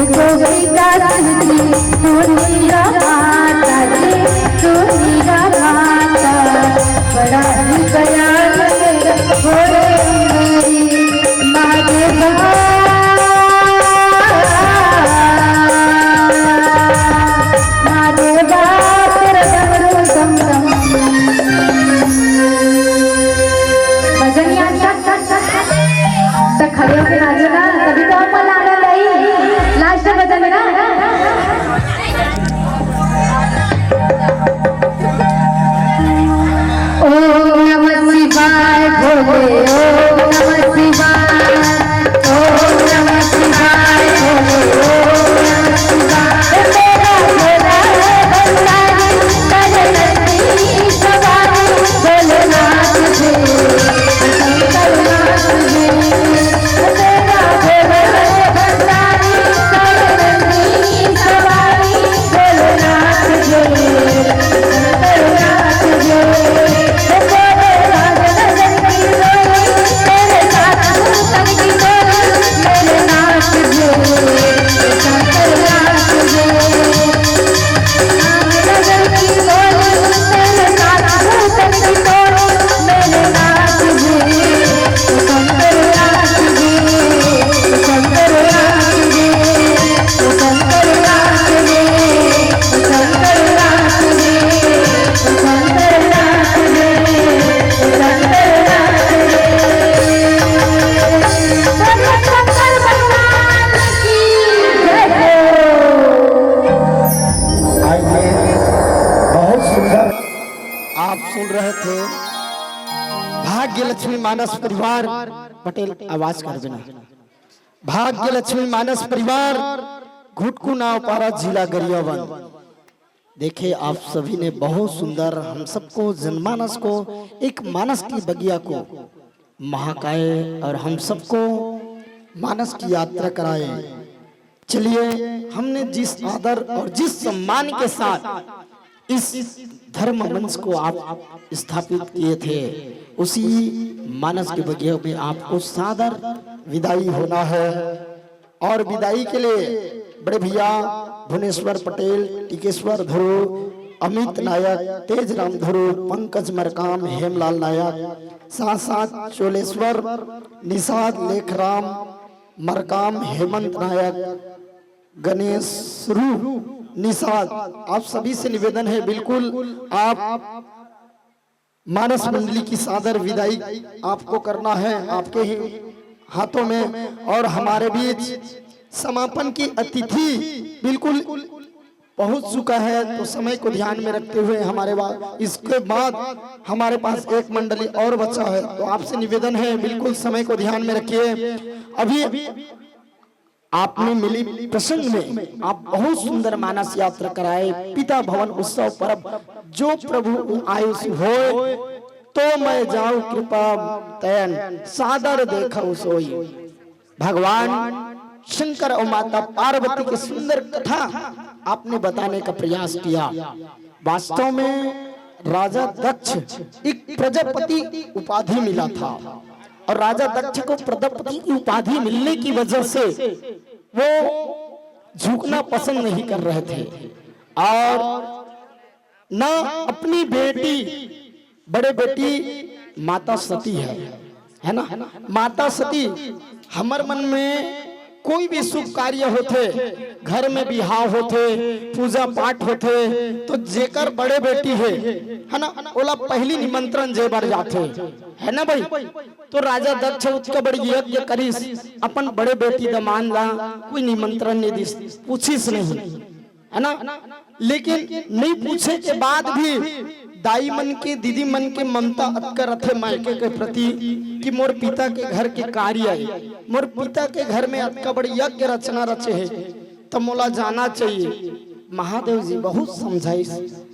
गोपिका सुनती, सुनी रा माता जी, सुनी रा माता, बड़ा ही दयाल मेरा भोले मेरी माँ देवा, माँ देवा, तेरा डमरू डम डम। भजन याद कर, कर, कर, कर। तो खड़े होके नाचो ना, तभी तो हम मजा आने वाला है। लास्ट में भजन है ना। ओम नमः शिवाय भोले, ओम नमः शिवाय, ओम नमः शिवाय भोले, ओम नमः शिवाय। तेरा भोला है भंडारी, कर नंदी सवारी, भोलेनाथ जी, शंकर नाथ जी। तेरा भोला है भंडारी, कर नंदी सवारी, भोलेनाथ जी, शंकर नाथ जी। आइए, बहुत सुंदर। आप सुन रहे थे भाग्य लक्ष्मी मानस परिवार पटेल, आवाज कर देना। भाग्य लक्ष्मी मानस परिवार, घुटकू नावपारा, जिला गरियाबंद। देखिए, आप सभी ने बहुत सुंदर हम सबको जनमानस को, एक मानस की बगिया को महाकाय और हम सबको मानस की यात्रा कराए। चलिए, हमने जिस आदर और जिस सम्मान के साथ इस धर्म मंच को आप स्थापित किए थे, उसी मानस के बगिया में आपको सादर विदाई होना है। और विदाई के लिए बड़े भैया भुवनेश्वर पटेल, टिकेश्वर ध्रुव, अमित नायक, तेज राम ध्रुव, पंकज मरकाम, हेमलाल नायक, साथ साथ चोलेश्वर, निषाद, लेखराम, मरकाम, हेमंत नायक, गणेश रू, निषाद, आप सभी से निवेदन है, बिल्कुल आप मानस मंडली की सादर विदाई आपको करना है, आपके ही हाथों में। और हमारे बीच समापन की अतिथि बिल्कुल पहुंच चुका है, तो समय को ध्यान में रखते हुए हमारे बा-, इसके बाद हमारे पास एक मंडली और बचा है, तो आपसे निवेदन है, बिल्कुल समय को ध्यान में रखिए। अभी आपने मिली प्रसंग में आप बहुत सुंदर मानस यात्रा कराए, पिता भवन उत्सव पर्व, जो प्रभु आयुष होय, तो मैं जाऊं कृपा तैन, सादर देखो सोई। भगवान शंकर और माता पार्वती की सुंदर कथा आपने बताने का प्रयास किया। वास्तव में राजा दक्ष एक प्रजापति उपाधि मिला था, और राजा दक्ष को प्रजापति की उपाधि मिलने की वजह से वो झुकना पसंद नहीं कर रहे थे, और ना अपनी बेटी, बड़े बेटी माता सती है, है ना? माता सती, हमर मन में कोई भी शुभ कार्य होथे, घर में बिहाव होथे, पूजा पाठ होथे, तो जेकर बड़े बेटी है, है ना, ओला पहली निमंत्रण जे बर जाथे, है ना भाई? तो राजा दक्ष उत्का बड़ यज्ञ करिस, अपन बड़े बेटी दमान ला कोई निमंत्रण नहीं दिस, पूछिस नहीं, है ना? लेकिन नहीं पूछे के बाद भी दाई मन के, दीदी मन के ममता अतका रथे मायके के प्रति कि मोर पिता के घर के कार्य आए, मोर पिता के घर में अतका बड़ यज्ञ रचना रचे है, त मोला जाना चाहिए। महादेव जी बहुत समझाइस,